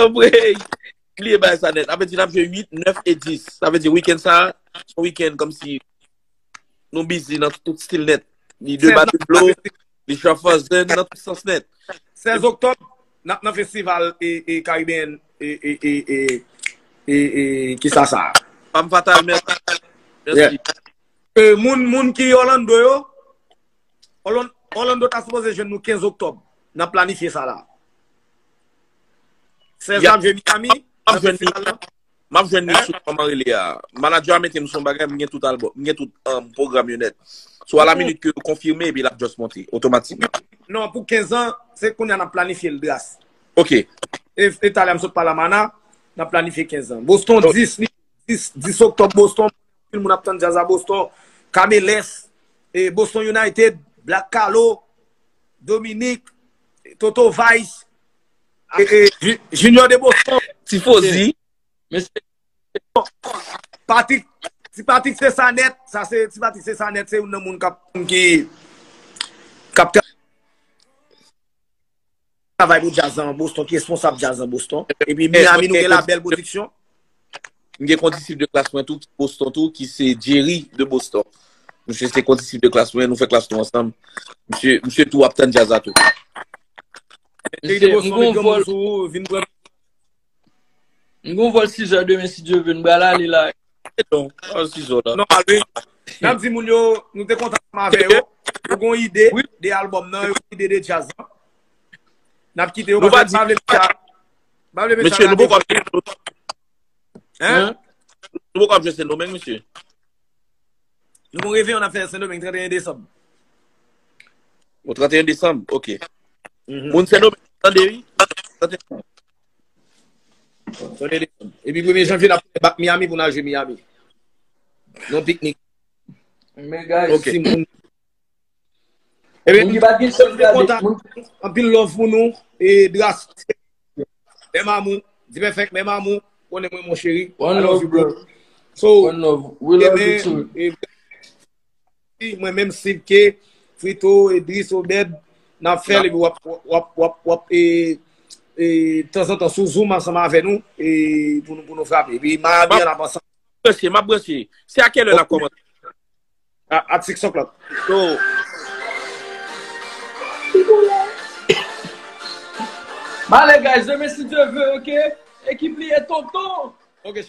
Anmwey. Bliye bagay sa nèt. Sa vle di n ap jwe uit, nèf e dis. Sa vle di wikenn sa, se yon wikenn kòmsi nou bizi nan tout stil nèt. Li de ba de blo, li chòfòzen nan tout sans nèt. Sèz oktòb, n ap nan festival e, e, karibeyen e, e, e, e, e, e, kisa sa? Femme Fatale, mèsi. Mèsi. E, moun, moun ki Orlando yo, Orlan- Orlando ta sipoze jwenn nou kenz oktòb. N ap planifye sa la. Sèz Ya. N ap jwe Miami. M ap jwenn li sou, m ap jwenn li sou kòman rele a. Manadjè a mete m sou yon bagay, m gen tout albòm, m gen tout um, pwogram yo nèt. So a la minit ke yo konfime, epi l ap just monte otomatikman. Non, pou kenz an, se kounye a n ap planifye l, Dras. Ok. E, e talè m sot pale a Mana, n ap planifye kenz an. Boston, dis, li, dis, dis oktòb, Boston. Anpil moun ap tann djaz a Boston. Camelès, e, Boston United, Black Kalo, Dominique, Toto Vice, e, e, Ju- Junior de Boston. Tifozi. Mesye, Patrick, Ti Patrick se sa nèt. Sa se Ti Patrick se sa nèt. Se youn nan moun k ap, ki, k ap tra- travay pou djaz an Boston, ki responsab djaz an Boston. Epi Miami, nou gen Labèl Pwodiksyon. M gen kondisip de klas mwen tou, ki Boston tou, ki se Jerry de Boston. Misye se kondisip de klas mwen, nou fè klas nou ansanm. Misye, misye tou ap tann djaz la tou. Jerry de Boston, met granmoun sou ou, vin pran. M gon vòl sizè demen si Dye vle, m pral ale la. E non, al sizè la. Non, al wi. N ap di moun yo, nou te kontan ansanm avè yo. Yo gon ide de albòm nan, yo gon ide de djaz lan. N ap kite yo. Nou pa di pa vle sa. Pa vle sa. Mesye, nou poko ap jwe. Hein? Nou poko ap jwe Sendomeng, mesye. Nou gon reveyon n ap fè Sendomeng trannteyen desanm. O trannteyen desanm, ok. Moun Sendomeng, tande wi. Trannteyen. Trannteyen desanm. Epi premye janvye n ap fè bak Miami pou n al jwe Miami. Non piknik. Men guys, Ok. Timoun. Ebyen, moun ki pa gen chans nou gade, kontan. Moun, Anpil love pou nou. E Dras. Menm amou. Di perfect, menm amou. Konnen mwen, mon cheri. One I love love, you, bro. Bro. So, One love. We love you ebyen, too. e, si mwen menm, Steve K, Frito, Edris, Obed, n ap fè l, epi w ap, w ap, w ap, w ap, e, e, tanzantan sou Zoom ansanm avè nou, e, pou nou, pou nou frape. Epi Miami, an ap ansanm. Branche, m ap branche. Se a kèlè n ap kòmanse? A, a six o'clock. So, M ale, guys, demen si Dye vle, ok? Ekip li e tonton. Ok,